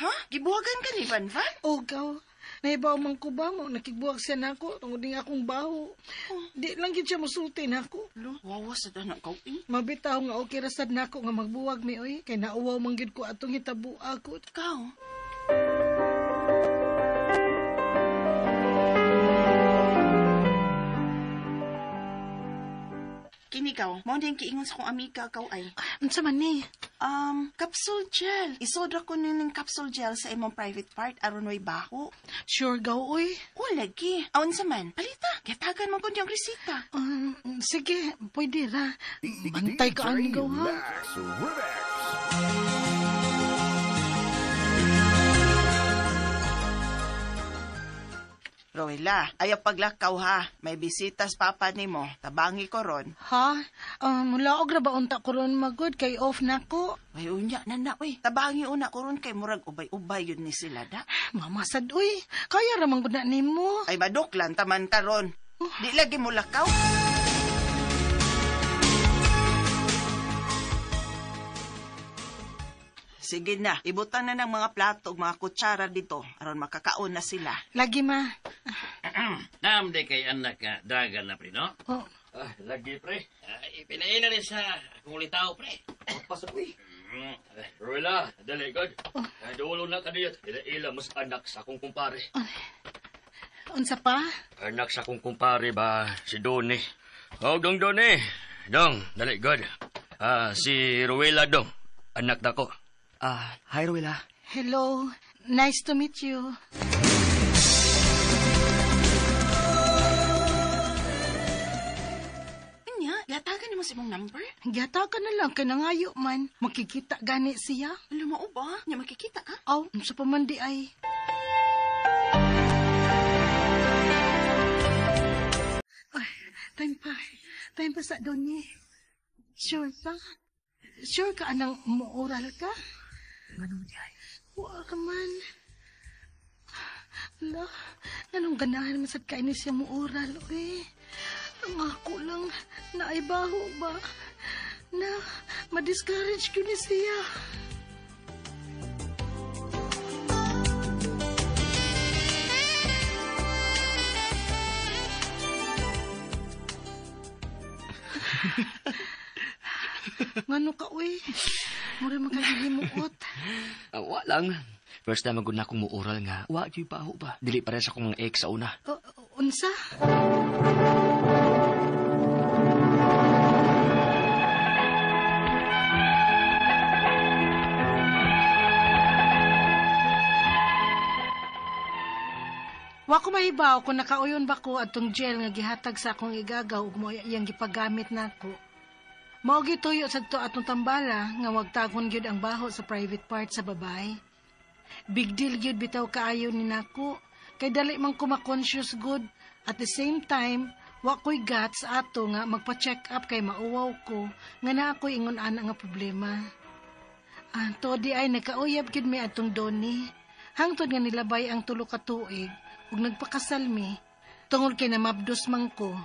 Ha? Gibuwagan ka ni Van Van? O, gaw. Naibaw man ko ba mo? Nakigbuwag siya nako tungod ning akong baho. Oh. Di lang gid siya musulti nako. Lo, wawa sa anak ko eh. Mabitaw nga okay ra sad nako nga magbuwag mi oy. Kay nauwaw man gid ko atong hitabo ako. Ikaw? Kini kaw, mao din kiingon sa kong amiga kaw ay. Unsa man ni? Capsule gel. Isodra ko ning capsule gel sa imong private part aron way baho. Sure gaw oy. O lagi. Aun sa man. Palita, gatagan mo gud yung resita. Sige, pwede ra. Bantay ka ani gaw ha. Rowella, ayaw paglakaw ha. May bisitas papa nimo. Tabangi ko ron. Ha? Mulaog ra ba unta ko ron magod kay off na ko? Ay, unya na na, uy. Tabangi una ko ron kay murag ubay-ubay yun ni sila da. Mama sad, uy. Kaya ra man gud na nimo. Ay, maduklan taman ta ron. Di lagi mo lakaw. Sige na, ibutan na ng mga plato ug mga kutsara dito aron makakaon na sila. Lagi ma. Nam di kay anak nga dragon na pre, no? Oh. Ah, lagi pre. Ipinaina rin sa akong litaw pre. Pasok uy. Rowella, dali god. Oh. Dulo na kadiyot. Ila-ila mas anak sa akong kumpare. Unsa pa? Anak sa akong kumpare ba si Donnie. Oh, dong Donnie. Dong, dali god. Ah, si Rowella dong. Anak nako. Ah, hi Rowella. Hello. Nice to meet you. Anya, gatagan nimo sa imong number? Gatagan na lang kay nangayo man. Makikita gani siya. Alam mo ba? Nya makikita ka? Aw, unsa pa man di ay. Ay, time pa. Time pa sa Donnie. Sure ka? Sure ka anang muural ka? Ganun di ay. Wa ka man. Ala, anong ganahan man sad kayo siya muural, uy. Ang ako lang, naibaho ba? Na, ma-discourage ko ni siya. Ngano ka, uy? Mura makahilimuot. Wa lang. First time magud na akong muural nga. Wa gyud baho ba? Dili pare sa akong mga ex sa una. Unsa? Wa ko mahibaw kung nakauyon ba ko atong gel nga gihatag sa akong igagaw ug mo iyang gipagamit nako. Mao gituyo sad to atong tambala nga wag tagon gyud ang baho sa private part sa babae. Big deal gyud bitaw kaayo ni nako kay dali man ko ma-conscious good. At the same time, wa ko'y guts ato nga magpa-check up kay mauwaw ko nga naa ko'y ingon ana nga problema. Anto di ay nakauyab gyud mi atong Donnie. Hangtod nga nilabay ang tulo ka tuig ug nagpakasal mi tungod kay namabdos man ko.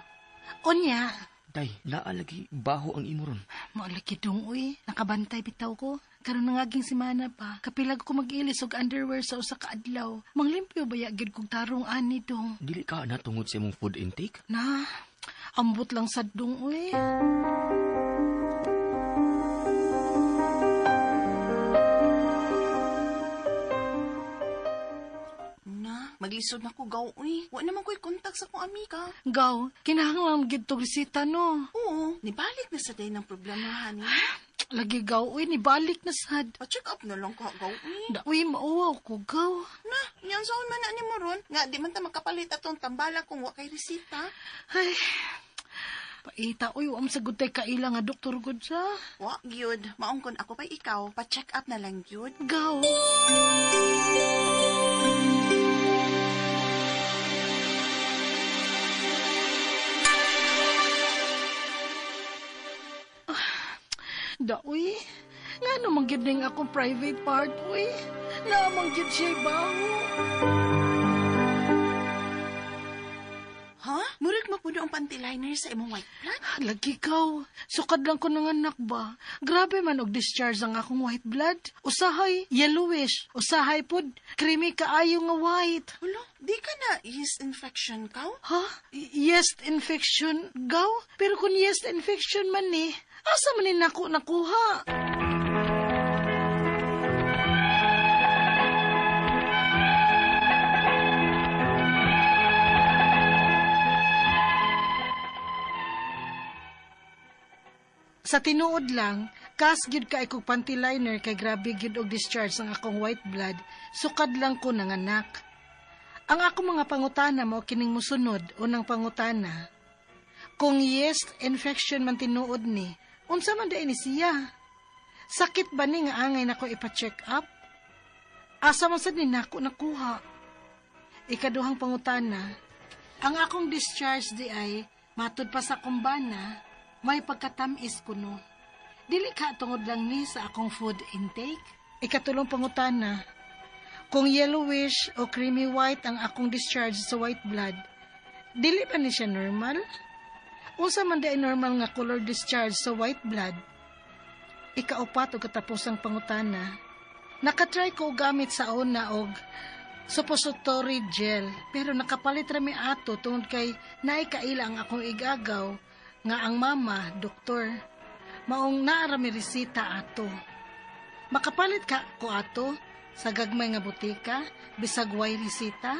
Unya, Day, naalagi baho ang imo ron. Maalagi dong, uy. Nakabantay bitaw ko. Karon nangaging semana pa. Kapilag ko mag-ilis og underwear sa usa ka adlaw. Manglimpyo baya gyud kog tarong ani dong. Dili ka na tungod sa imong food intake? Na, ambot lang sad dong, uy. Maglisod na ko, gaw, uy. Wa naman ko'y kontak sa akong amiga. Gaw, kinahanglan gid tog resita, no? Oo, nibalik na sa day ng problema, honey. Lagi, gaw, uy, nibalik na sad. Pa-check up na lang ka, gaw, uy. Da, uy, mauwaw ko, gaw. Na, yan saan man na ni mo ron. Nga, di man ta makapalit atong tambala kung wa kay resita. Ay, paita, uy, wa sagot tay kaila nga doktor gud sa. Wa, gyud. Maungkon ako pa ikaw. Pa-check up na lang, gyud. Gaw. Da, uy. Nga naman gyud ning akong private part, uy. Naamang gyud siya baho. Ha? Murag mapuno ang panty liner sa imong white blood? Lagi kaw. Sukad lang ko ng anak ba? Grabe man og discharge ang akong white blood. Usahay, yellowish. Usahay pod, creamy kaayo nga white. Ulo, di ka na yeast infection kaw? Ha? Yeast infection, gaw? Pero kung yeast infection man ni, asa man ni nako nakuha? Sa tinuod lang, kas gyud kay kog panty liner kay grabe gyud og discharge ang akong white blood, sukad lang ko nanganak. Ang akong mga pangutana mo kining musunod unang pangutana. Kung yeast infection man tinuod ni, unsa man diay ni siya? Sakit ba ni nga angay nako ipa-check up? Asa man sad ni nako nakuha? Ikaduhang pangutana, Ang akong discharge di ay matud pa sa akong bana, may pagkatamis kuno. Dili ka tungod lang ni sa akong food intake. Ikatulong pangutana, kung yellowish o creamy white ang akong discharge sa white blood, dili ba ni siya normal? Unsa man di normal nga color discharge sa white blood? Ikaupat og katapusang pangutana, nakatry ko og gamit sa una og suppository gel, pero nakapalit ra mi ato tungod kay naay kaila ang akong igagaw nga ang mama doktor. Maong naa ra mi resita ato. Makapalit ka ko ato sa gagmay nga botika bisag way resita?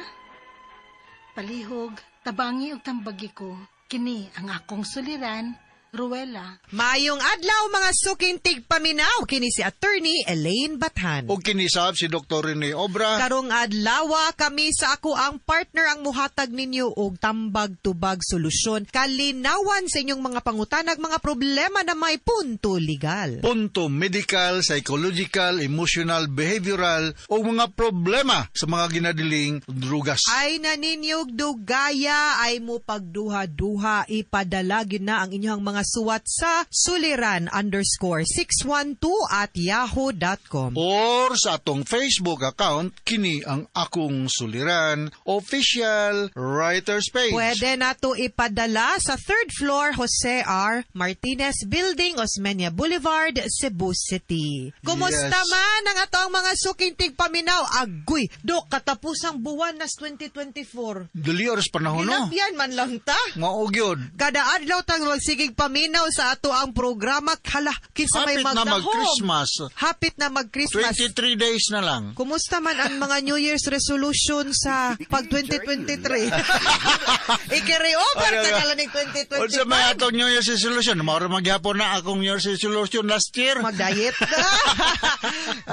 Palihog, tabangi og tambagi ko. Kini ang akong suliran, Ruela. Maayong adlaw, mga suking tigpaminaw, kini si Attorney Elaine Bathan. Og kinisab si Dr. Rene Obra. Karong adlaw, kami sa ako ang partner ang muhatag ninyo og tambag, tubag, solusyon, kalinawan sa inyong mga pangutanag, mga problema na may punto legal. Punto medical, psychological, emotional, behavioral o mga problema sa mga ginadiling drugas. Ay na ninyog dugaya ay mo pagduha-duha, ipadala gyud na ang inyong mga suwat sa suliran_612@yahoo.com. Or sa atong Facebook account, kini ang Akong Suliran Official Writers Page. Pwede na to ipadala sa third floor, Jose R. Martinez Building, Osmeña Boulevard, Cebu City. Kumusta man ang atong mga suking tigpaminaw? Agoy, dok, katapusang buwan nas 2024. Dili oras panahon, no? Gilabyan man lang ta. Mao gyud. Kada adlaw tang magsigig paminaw sa ato ang programa. Hala, kinsa may Hapit na magdahom. mag-Christmas. Hapit na mag-Christmas. 23 days na lang. Kumusta man ang mga New Year's resolution sa pag 2023? I-carry over Ano ka ba? na lang ng 2025. Unsa may atong New Year's resolution? Mao ra magyapon na akong New Year's resolution last year. Mag-diet ka.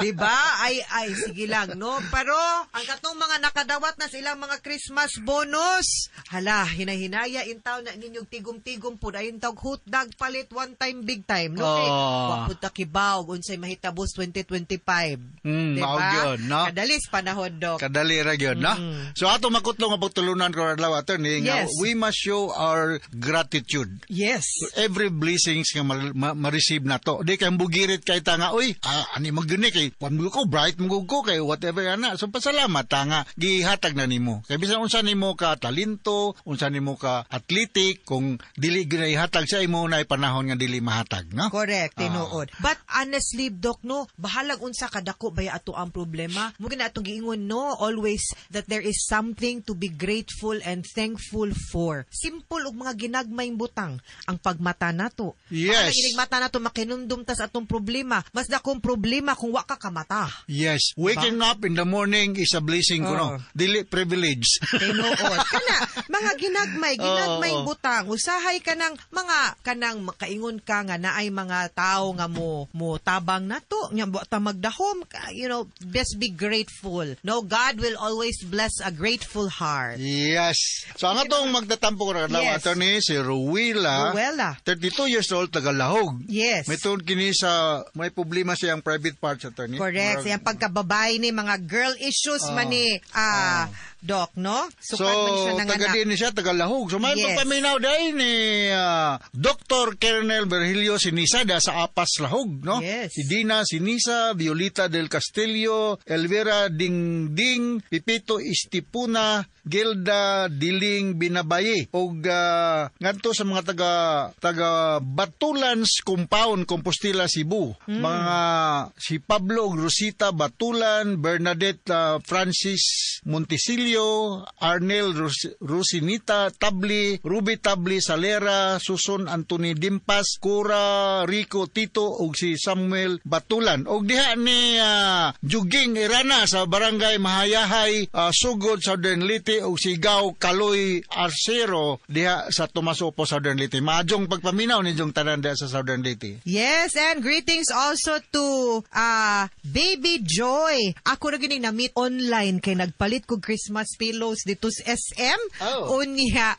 Diba? Ay, ay, sige lang, no? Pero, ang katong mga nakadawat na silang mga Christmas bonus, hala, hinahinaya in town na ninyong tigom-tigom po. Ayun tawag, hotdog palit one time, big time. No? Kay, Oh. wa pud ta kibaw, unsay mahitabos 2025. Diba? Mao gyud, no? Kadalis panahon, Dok. Kadali ra gyud, no? So ato makutlo nga pagtulunan karon adlaw, attorney, nga we must show our gratitude. To every blessings nga ma-receive nato. Di kay bugirit kay ta nga, uy, ani man gyud ni kay kwan mo ko, bright mo ko kay whatever ana. So pasalamat ta nga gihatag na nimo. Kay bisan unsa nimo ka talento, unsa nimo ka athletic, kung dili gyud na ihatag sa imo na panahon nga dili mahatag, no? Correct, tinuod. But honestly, Doc, no, bahalag unsa kadako ba ato ang problema? Mo gina atong giingon, no, always that there is something to be grateful and thankful for. Simple og mga ginagmayng butang ang pagmata nato. Ang inig mata nato makinumdum tas atong problema. Mas dakong problema kung wa ka kamata. Yes. Waking up in the morning is a blessing kuno. Dili privilege. Tinuod. Kana mga ginagmay, ginagmay butang. Usahay ka ng mga kanang makaingon ka nga naay mga tao nga mo mo tabang nato nya wa ta magdahom ka, best be grateful. No, God will always bless a grateful heart. Yes. So ang atong magtatampo karon adlaw, attorney, si Ruela, Ruela. 32 years old, taga Lahog. May tuod kini sa may problema siyang private parts, attorney. Correct. Siyang pagkababae ni mga girl issues man ni Doc, no? So, Sukad man siya taga nanganak. din siya, taga Lahog. So, may pagpaminaw dahil ni Dr. Colonel Virgilio Sinisa da sa Apas Lahog, no? Si Dina Sinisa, Violita del Castillo, Elvira Dingding, Pipito Istipuna, Gilda Diling Binabaye, og ngadto sa mga taga taga Batulans Compound, Compostela, Cebu. Mga si Pablo ug Rosita Batulan, Bernadette Francis Montesilio, Arnel Rosinita Tabli, Ruby Tabli Salera, Susan Anthony Dimpas, Cora Rico Tito ug si Samuel Batulan. Og diha ni Juging Irana sa Barangay Mahayahay, Sugod, Southern Leyte ug si Gao Kaloy Arcero diha sa Tomas Opo, Southern Leyte. Maadjong pagpaminaw ninyong tanan diha sa Southern Leyte. Yes, and greetings also to Baby Joy. Ako ra gini na-meet online kay nagpalit kog Christmas Thomas Pillows dito sa SM. Oh. Unya,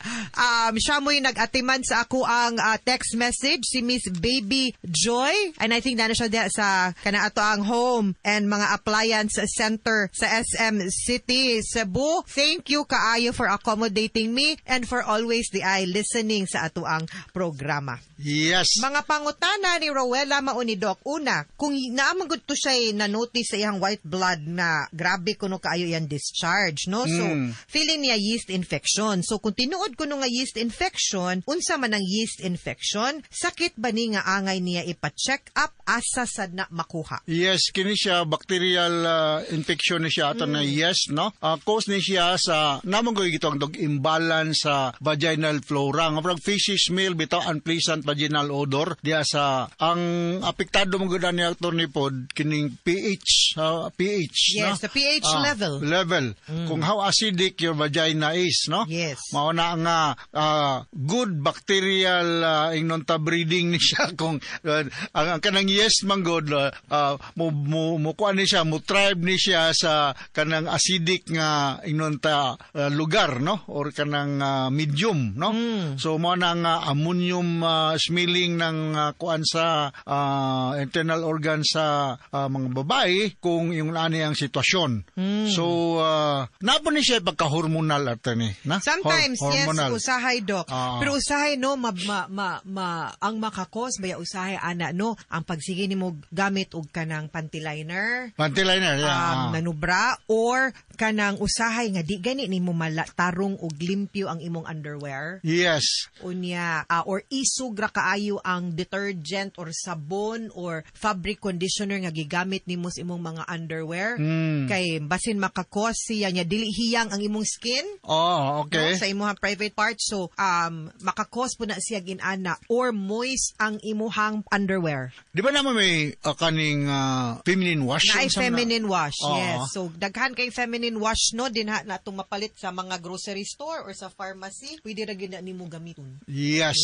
siya mo'y nag-atiman sa ako ang text message, si Miss Baby Joy. And I think na siya diha sa kana ato ang home and mga appliance center sa SM City, Cebu. Thank you kaayo for accommodating me and for always the eye listening sa ato ang programa. Yes. Mga pangutana ni Rowella Maunidok. Una, kung naamagod to siya na-notice sa iyang white blood na grabe kuno kaayo iyang discharge, no? So, feeling niya yeast infection. So, kung tinuod kuno nga yeast infection, unsa man ang yeast infection, sakit ba ni nga angay niya ipa-check up, asa sad na makuha? Yes, kini siya bacterial infection ni siya ato na yes, no? Cause ni siya sa namong goy gitong dog imbalance sa vaginal flora. Nga parang fishy smell bitaw, unpleasant vaginal odor diya sa ang apektado mo gud ani ato ni pod kining pH, pH, Yes, no? the pH level. Level. Kung how acidic your vagina is, no? Yes. Mao na nga good bacterial ingnon ta breeding ni siya kung ang kanang yes man god mo mo mo kuan ni siya, mo thrive ni siya sa kanang acidic nga ingnon ta lugar, no, or kanang medium, no? So mao na nga ammonium smelling ng kuan sa internal organ sa mga babae kung yung ani ang sitwasyon. So napo ni siya pagka-hormonal attorney, na? Sometimes, yes, hormonal. Usahay, Doc. Pero usahay, no, ma, ma, ma, ang makakos, baya usahay, ana, no, ang pagsige nimo gamit og kanang panty liner, Panty liner, yeah. Nanubra, or kanang usahay nga di gani nimo tarong og limpyo ang imong underwear. Yes. Unya, or isog ra kaayo ang detergent or sabon or fabric conditioner nga gigamit nimo sa imong mga underwear. Kay basin makakos siya nya dili hiyang ang imong skin. Oh, okay. No, sa imong private part, so makakos po na siya ginana or moist ang imuhang underwear. Di ba naman may kaning feminine wash? Naay Unsa man na? Feminine wash, Oo. yes. So daghan kay feminine wash, no, din ha na itong mapalit sa mga grocery store or sa pharmacy, pwede ra gyud na nimo gamiton. Yes.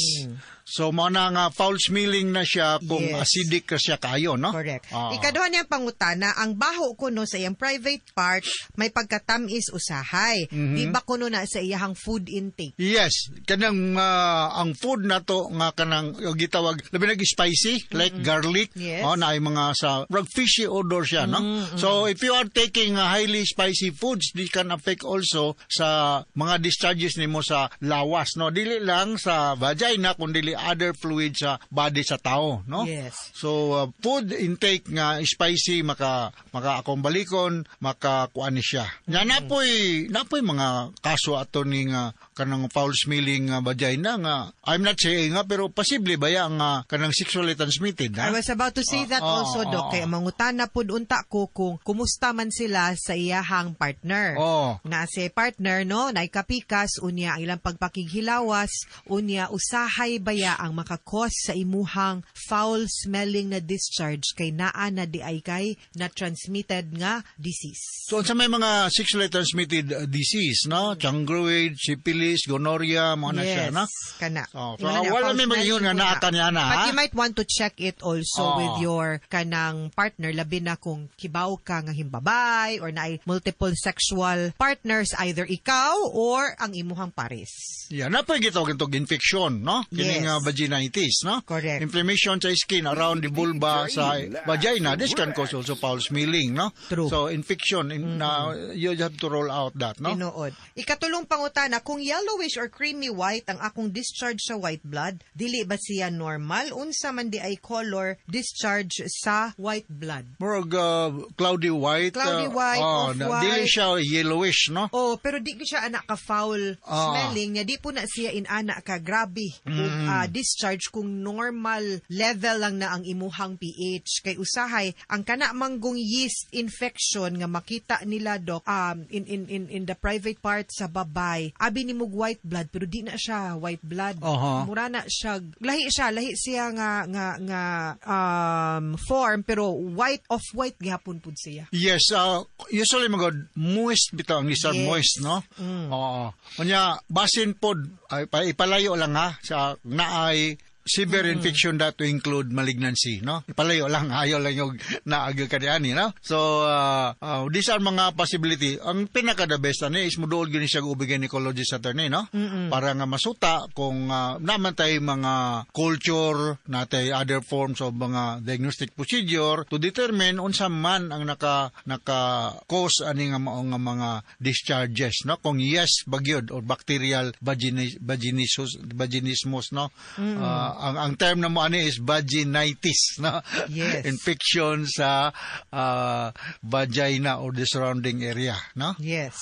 So mao na nga foul smelling na siya kung acidic ka siya kayo, no? Correct. Ikaduha niyang pangutana, ang baho kuno sa iyang private part may pagkatamis usahay. Di ba kuno na sa iyang food intake? Yes, kanang ang food nato nga kanang gitawag labi nag spicy like garlic, oh, na ay mga sa rag fishy odor siya, no? So if you are taking highly spicy foods, this can affect also sa mga discharges nimo sa lawas, no? Dili lang sa vagina kun dili other fluids sa body sa tao, no? Yes. So food intake nga spicy maka maka akong balikon, maka kuan ni siya. Nya napoy mga kaso ato ni nga kanang foul smelling vagina nga I'm not saying nga pero posible ba ya nga kanang sexually transmitted, ha? I was about to say that also, Doc. Kay mangutana pud unta ko kung kumusta man sila sa iyahang partner. Na si partner, no, naikapikas, unya ang ilang pagpakighilawas, unya usahay baya ang makakos sa imuhang foul smelling na discharge kay naa na di ay kay na transmitted nga disease. So unsa may mga sexually transmitted disease, no? Chancroid, syphilis, gonorrhea, mga na siya, no? Kana. Oh, so, Ingon na niya, wala foul may mag-ingon nga smelling naa po ka niya na, But ha? you might want to check it also with your kanang partner, labi na kung kibaw ka nga himbabay or naay multiple sexual partners, either ikaw or ang imuhang pares. Yeah, napoy gitawag itong infection, no? Kining vaginitis, no? Correct. Inflammation sa skin around the vulva sa vagina. This can cause also foul smelling, no? True. So infection, in, na, you have to roll out that, no? Tinuod. Ikatulong pangutana, kung yellowish or creamy white ang akong discharge sa white blood, dili ba siya normal? Unsa man di ay color discharge sa white blood? Murag cloudy white. Cloudy white, oh, off-white. Dili siya yellowish, no? Oh, pero di ko siya anak ka foul smelling niya. Di po na siya inana ka grabe. Kung, discharge kung normal level lang na ang imuhang pH. Kay usahay ang kana manggong yeast infection nga makita nila, Doc, in the private part sa babay. Abi ni mog white blood pero di na siya white blood. Mura na siya, lahi siya nga form pero white off white gihapon pud siya. Yes, usually magod moist bitaw ang isa, moist, no? Oo. Unya basin pod ay, ipalayo lang ha sa naay Severe infection that to include malignancy, no? Palayo lang, ayaw lang yung naagil ka niani, no? So, these are mga possibility. Ang pinaka the best ani is muduol gyud siya og gynecologist attorney, no? Para nga masuta kung naman tay mga culture, natay other forms of mga diagnostic procedure to determine unsa man ang naka cause ani nga mao nga mga discharges, no? Kung yes bagyod or bacterial vaginismus, no? Ang term na mo ani is vaginitis, no? Yes. Infection sa vagina or the surrounding area, no? Yes.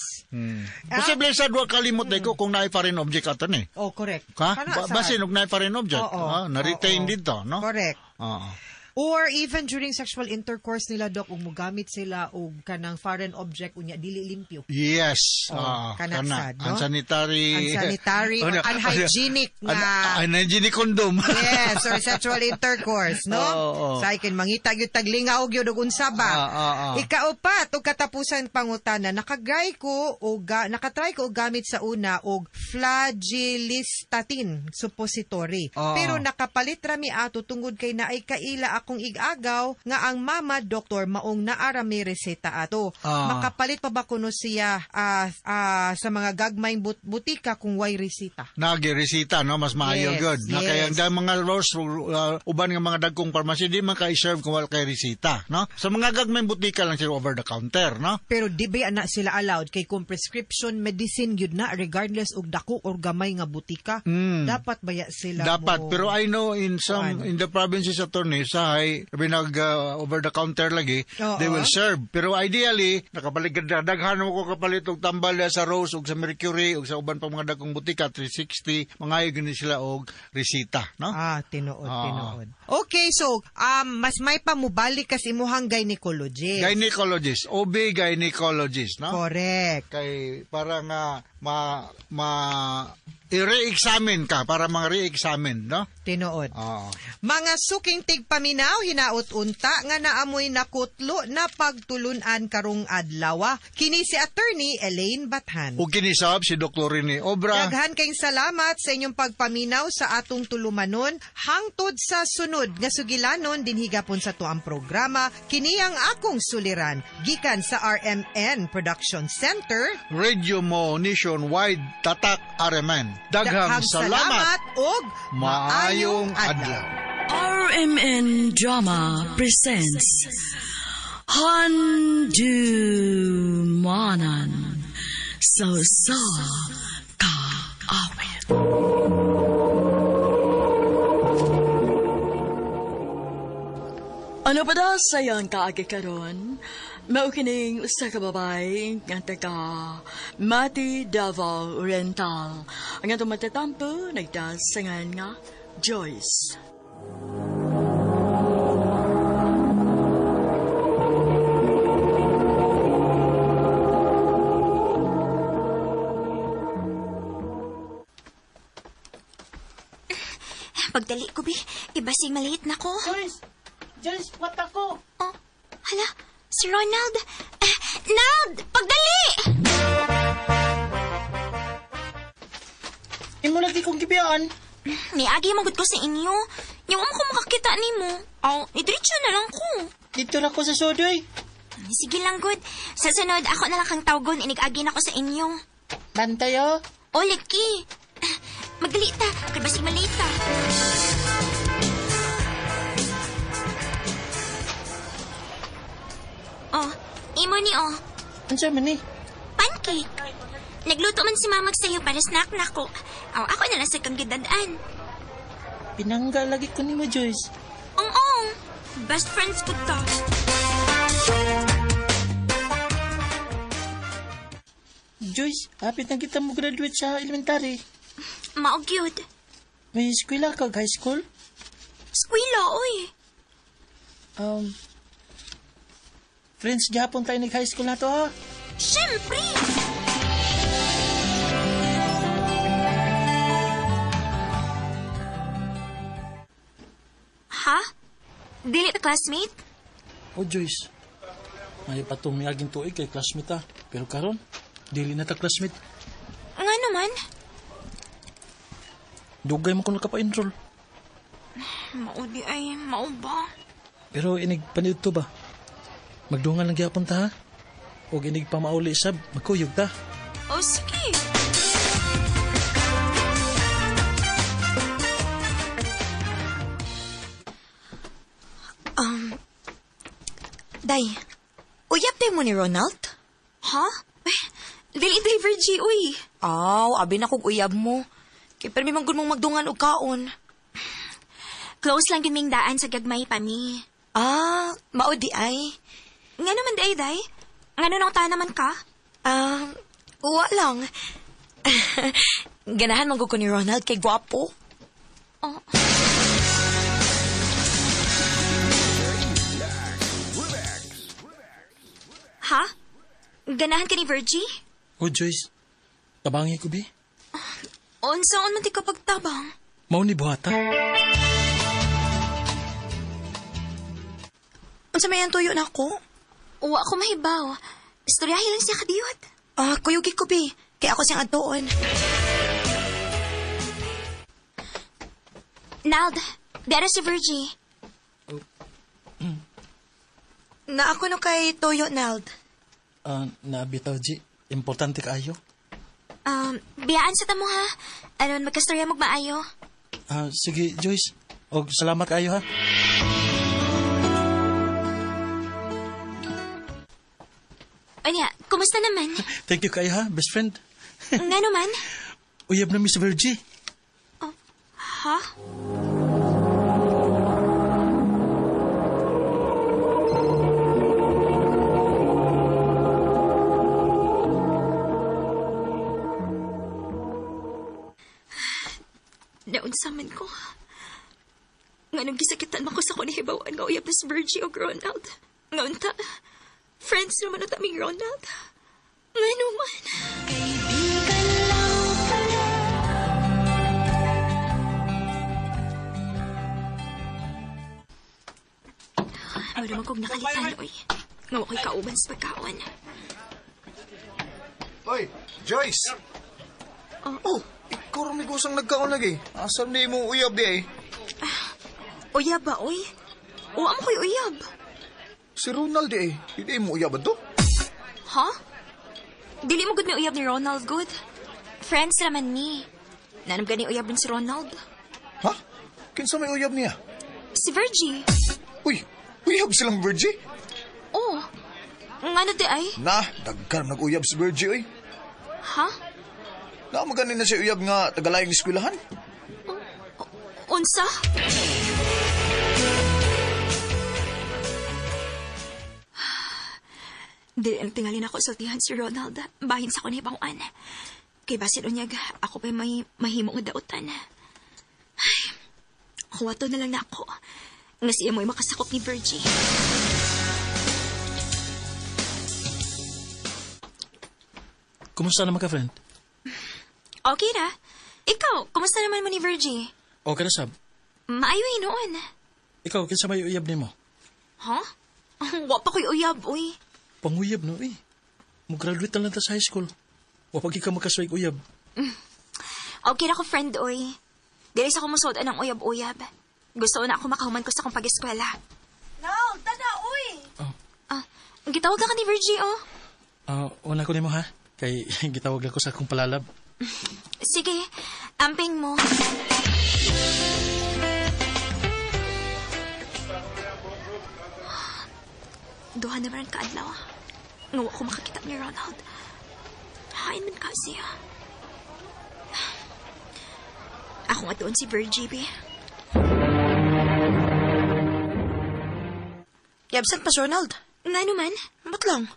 Posible sa duha kalimot ko kung naay foreign object ato ni. Oh, correct. Ha? Basin og naay foreign object, na-retain dito, no? Correct. Oo. Or even during sexual intercourse nila, Dok, ug mogamit sila og kanang foreign object unya dili limpyo. Yes. Oh, kana. Sad, no? Unsanitary. Unsanitary or unhygienic nga. Unhygienic condom. Yes, or sexual intercourse, no? Oh. Sa ikin mangita gyud taglingaw gyud og unsa ba. Ikaupat og katapusan pangutana, nakatry ko og gamit sa una og flagelistatin suppository. Pero nakapalit ra mi ato tungod kay naay kaila akong igagaw nga ang mama doktor maong naara may reseta ato. Makapalit pa ba kuno siya sa mga gagmayng butika kung way reseta? Nagi-reseta, no? Mas maayo Yes, good. yes. Na kaya ang mga rose, uban nga mga dagkong pharmacy, di man ka-serve kung wala kay reseta, no? Sa mga gagmayng butika lang sila over the counter, no? Pero di ba na sila allowed kay kung prescription medicine yun na regardless og dako or gamay nga butika, dapat baya sila Dapat, mo. pero I know in some in the provinces attorney sa binag over the counter lagi, Oo. they will serve. Pero ideally, nakapalit daghan mo ko kapalit og tambal sa Rose og sa Mercury og sa uban pa mga dagkong butika 360, mangayo gini sila og resita, no? Tinuod, tinuod. Okay, so mas may pa mubalik kas imuhang gynecologist. Gynecologist, OB gynecologist, no? Correct. Kay para nga ma i-re-examine ka para mga-re-examine, no? Tinuod. Mga suking tigpaminaw, hinaot unta nga naamoy nakutlo na pagtulunan karong adlaw. Kini si Attorney Elaine Bathan. Ug kinisab si Dr. Rene Obra. Daghan kayong salamat sa inyong pagpaminaw sa atong tulumanon hangtod sa sunod nga sugilanon dinhi gapon sa tuang programa kini ang akong suliran gikan sa RMN Production Center. Radio Mo Nationwide Tatak RMN. Daghang salamat ug maayong adlaw. RMN Drama presents Handumanan sa Usa Ka Awit. Ano pa daw sayang kaagi karon? Mao kining usa ka babae nga taga Mati Davao Oriental. Ang atong matatampo nagdasangan nga Joyce. Pagdali ko, bi. Ibasing maliit na ko. Joyce! Joyce, what ako? Oh, hala. Si Ronald. Nald! Pagdali! Imo lagi kong gibiyaan. Niagi magud ko sa inyo. Yung mo ko makakita nimo. Aw, idiretso na lang ko. Dito na ko sa sodoy. Sige lang, good. Sa sunod, ako na lang kang tawgon. Inig-agi na ko sa inyo. Bantayo? O, laki. Magdali ta. Kay basig maliit ta. Oh, imo ni oh. Unsa man ni? Pancake. Nagluto man si mamag sa'yo para snack na ko. Aw, ako na lang sa kang gidadaan. Pinangga lagi ko nimo, Joyce. Ong-ong. Best friends ko ta. Joyce, hapit na kita mo graduate sa elementary. Mao gyud. May eskwela kag high school? Eskwela, oy. Friends, gihapon tayo nag-high school na to, ha? Siyempre! Ha? Dili ta classmate? Oh, Joyce. May patong miaging tuig kay classmate, ha? Pero karon, dili na ta classmate. Nga naman. Dugay mo ko nakapa-enroll. Maudi ay, mao ba? Pero inig paniud to ba? Magdungan lang gyapon ta ha? Og inig pamauli sab, magkuyog ta. O sige. Day, uyab day mo ni Ronald? Ha? Ay, dili day Virgie, uy. Aw, abi na kog uyab mo. Kay permi man gud mong magdungan og kaon. Close lang gid ming daan sa gagmay pa mi. Ah, mao di ay. Nga naman day, day? Ngano nang ta naman ka? Ah, uwa lang. Ganahan man gud ko ni Ronald kay gwapo. Oh. Ha? Ganahan ka ni Virgie? Oh, Joyce. Tabangi ko, bi. Unsaon man ti ka pagtabang? Mao ni buhata. Unsa may ang tuyo nako? Uwa ko mahibaw. Istoryahe lang siya kadiyot. Ah, kuyugi ko, bi. Kay ako siyang adtoon. Nald, dara si Virgie. Na ako no kay Toyo, Nald. Nabitaw, G. Importante kaayo. Biyaan sa tamo ha. Aron magkastorya magmaayo. Sige, Joyce. Og salamat kaayo ha. Anya, kumusta naman? Thank you kaayo ha, best friend. Nga naman? Uyab na Miss Virgie. Ha? Naunsa man ko. Nga nung gisakitan man ko sa kunihibawan nga uyab na si Virgie o Ronald. Nga unta, friends naman na taming Ronald. Nga naman. Kaibigan lang pala. Wala man kong nakalitan, oy. Nga ako'y kauban sa pagkaon. Oy, Joyce! Oh, ikaw rin may gusang nagkaon lagi. Asam na imong uyab di ay? Uyab ba, oy? Uwa mo ko'y uyab. Si Ronald di ay. Hindi mo uyab to? Ha? Dili mo gud may uyab ni Ronald, good. Friends raman ni. Nanam gani uyab si Ronald. Ha? Kinsa may uyab niya? Si Virgie. Uy, uyab silang Virgie? Oh. Ngano di ay? Na, dagkan nag-uyab si Virgie, oy. Ha? Na, magani na siya uyab nga tagalayang eskwelahan. Unsa? Dili ang tingalin ako sultihan si Ronald. Bahin sa kunibanguan. Kay basin unyag, ako pa'y may mahimo nga dautan. Ay, kuwato na lang na ako. Nga siya mo'y makasakop ni Virgie. Kumusta naman ka, friend? Okay ra. Ikaw, kumusta naman mo ni Virgie? Okay na, sab. Maayo noon. Ikaw, kinsa may uyab nimo? Ha? Wa pa ko'y uyab, uy. Panguyab no, eh. Mo-graduate na lang ta sa high school. Wa pa ka makasway uyab. Okay ra ko, friend, uy. Dili sa kumusod anang uyab-uyab. Gusto na ako makahuman ko sa akong pag-eskwela. Nald, tana, uy! Oh. Ah, gitawag ka ni Virgie, oh. Una ko nimo ha. Kay gitawag lang ko sa akong palalab. Sige, amping mo. Duha na rin kaadlaw. Nga wa ko makakita ni Ronald. Hain man ka siya. Ako nga doon si Virgie, be. Yabsent pa si Ronald. Nga naman? Ba't lang?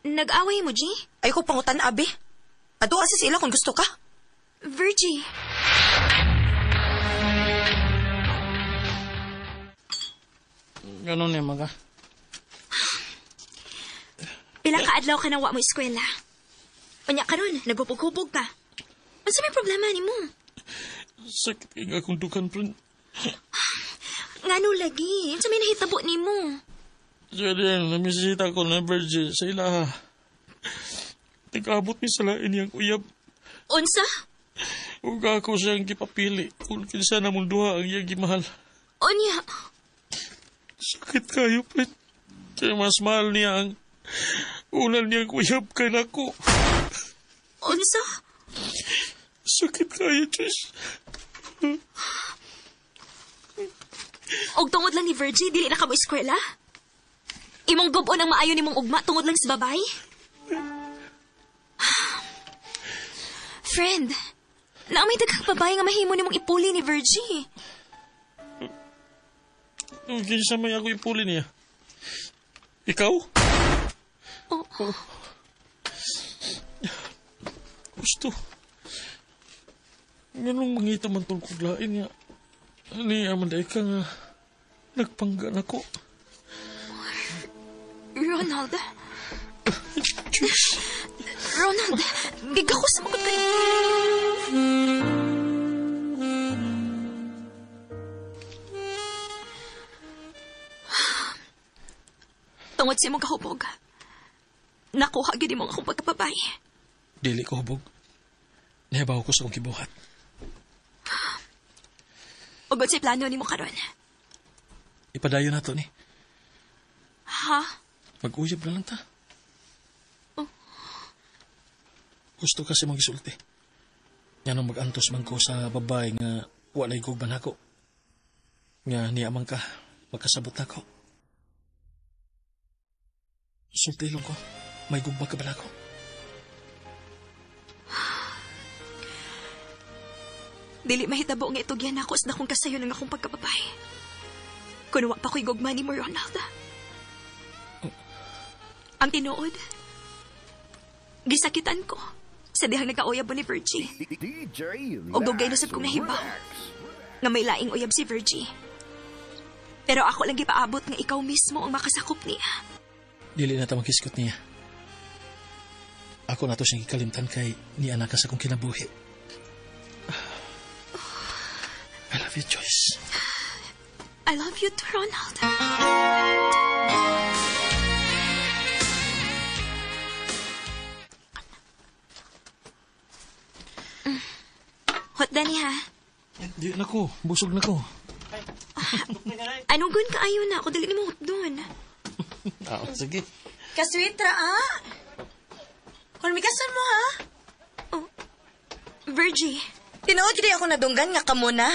Nag-away mo, G? Ay ko pangutan, abi. Ato asa sila kung gusto ka. Virgie. Ganun niya, mga. Pila ka adlaw ka na wa mo eskwela. Unya karon, nagupog-hubog ka. Unsa may problema nimo? Sakit kay nga akong dukan, friend. Ngano lagi? Unsa may nahitabo nimo? Jordan, namisita ko na Virgie sa ilaha. Nag-abot ni sa lain niyang uyab. Unsa? Ug ako siyang gipapili kung kinsa na mong duha ang iyang gimahal. Unya, Sakit kayo, friend. Kaya mas mahal niya ang unan niyang uyab kay nako. Unsa? Sakit kayo, Joyce. Og tungod lang ni Virgie, dili na ka mo eskwela? Imong gubon ang maayo nimong ugma tungod lang sa babay? Friend, naamay daghang babae nga mahimo nimong ipuli ni Virgie. Kinsa may ako ipuli niya? Ikaw? Oo. Gusto. Ganong mangita man tong kog lain nga. Niya man day ka nga nagpangga na ko. Ronald. Ronald, biga ko sa magod kay... Tungod sa imong kahubog, nakuha gyud mo ang akong pagkababay. Dili ko hubog. Nahibaw ko sa akong gibuhat. Ug unsay plano nimo karon? Ipadayon na to ni. Ha? Mag-uyab na lang ta. Oh. Gusto kasi magisulti. Nga nung mag-antos man ko sa babae nga walay gugman ako. Nga niya man ka, magkasabot na ko. Sulti lang ko, may gugma ka ba nako? Dili mahitabo nga itugyan ako sa dakong kasayo ng akong pagkababay. Kun wa pa ko'y gugma ni mo, Ronald. Ang tinuod, gisakitan ko sa dihang nagkauyab ni Virgie. Og dugay na sab kong nahibaw nga may laing uyab si Virgie. Pero ako lang gipaabot nga ikaw mismo ang makasakop niya. Dili na ta maghiskot niya. Ako na to siyang gikalimtan kay niya na ka sa akong kinabuhi. I love you, Joyce. I love you too, Ronald. Hot dani ha. Di na ko, busog na ko. Anong gun kaayo na ako dili nimo hot doon. Ah, sige. Kasweet ra, ah. Kung mikasan mo, ha? Oh. Virgie. Tinuod gid ako nadunggan nga kamo na.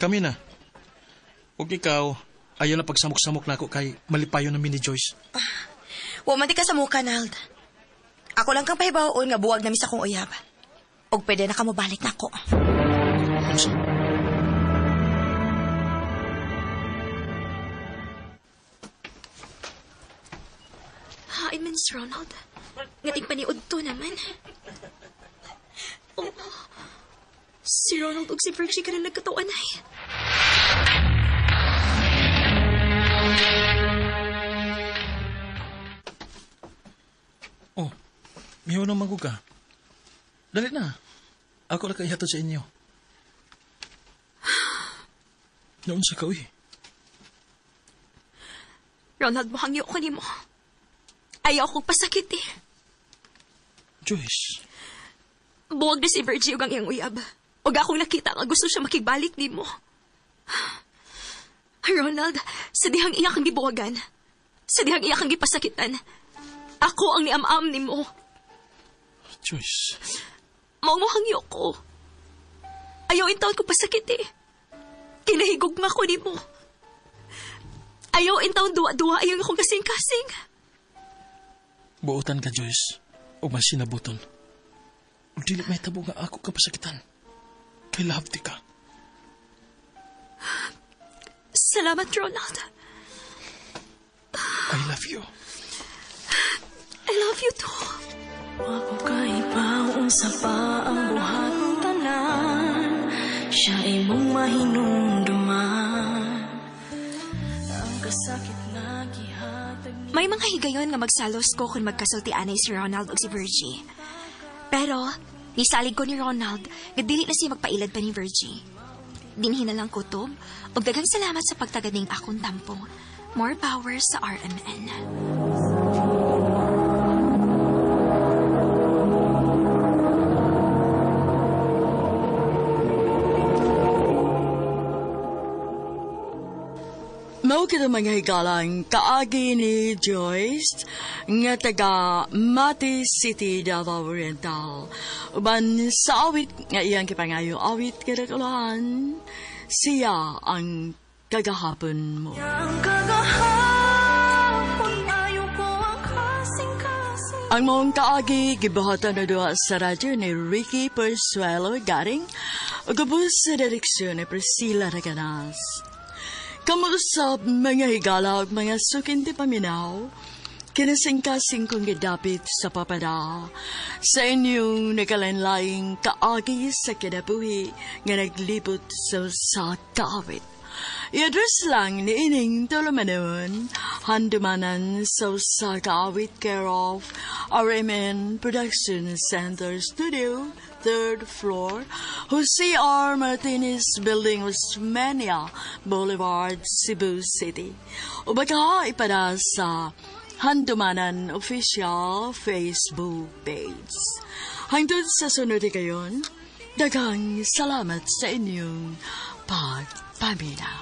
Kami na. Ug ikaw, ayaw na pagsamok-samok na ako kay malipayon na mini Joyce. Wa man di ka sa muka, Nald. Ako lang kang pahibawoon nga buwag na mi sa akong uyab. Og pwede na ka mobalik nako. Unsa? Hain man si Ronald. Nga tigpaniod to naman. Oh, si Ronald ug si Virgie ka na nagkatuan ay. Oh, miho na magug ka. Dali na. Ako na kay ihatod sa inyo. Naunsa ka, uy. Ronald, muhangyo ko nimo. Ayaw kong pasakit eh. Joyce. Buwag na si Virgie ug ang iyang uyab. Ug akong nakita nga gusto siya makigbalik nimo. Ronald, sa dihang iya kang gibuwagan. Sa dihang iya kang gipasakitan. Ako ang niam-am nimo. Joyce. Mao mo hangyo ko. Ayaw intawon ko pasakit eh. Kinahigugma ko nimo. Ayaw intawon duwa-duwa ayaw akong kasing-kasing. Buotan ka, Joyce. O mas sinabuton. Ug dili may tabo nga ako ka pasakitan. Kay love ti ka. Salamat, Ronald. I love you. I love you too. Wa ko kahibaw unsa pa ang buhaton tanan, siya imong mahinumduman. Ang kasakit na gihatag ni May mga higayon nga magsalos ko kung magkasulti-anay si Ronald ug si Virgie. Pero, nisalig ko ni Ronald nga dili na siya magpailad pa ni Virgie. Dinhi na lang kutob ug daghang salamat sa pagtagad ning akong tampo. More power sa RMN. Mao kita mga higalang kaagi ni Joyce nga taga Mati City, Davao Oriental. Uban sa awit nga iyang kipangayo awit kadakulahan, siya ang kagahapon mo. Ang kagahapon ayaw ko ang kasing-kasing. Ang maong kaagi gibuhatan na duha sa radyo ni Ricky Persuelo Garing ug ubos sa direksyon ni Priscilla Reganas. Kamuusap mga higala ug mga sukinti paminaw, kinasingkasing kong gidapit sa papada sa inyong nagkalain-laing kaagi sa kinabuhi nga naglibot sa kaawit. I-address lang ni ining tulumanon, handumanan sa usa ka awit care of RMN Production Center Studio, 3rd floor, Jose R. Martinez Building, Osmeña Boulevard, Cebu City. O baka ipada sa Handumanan Official Facebook page. Hangtod sa sunod kayon, daghang salamat sa inyong pagpaminaw.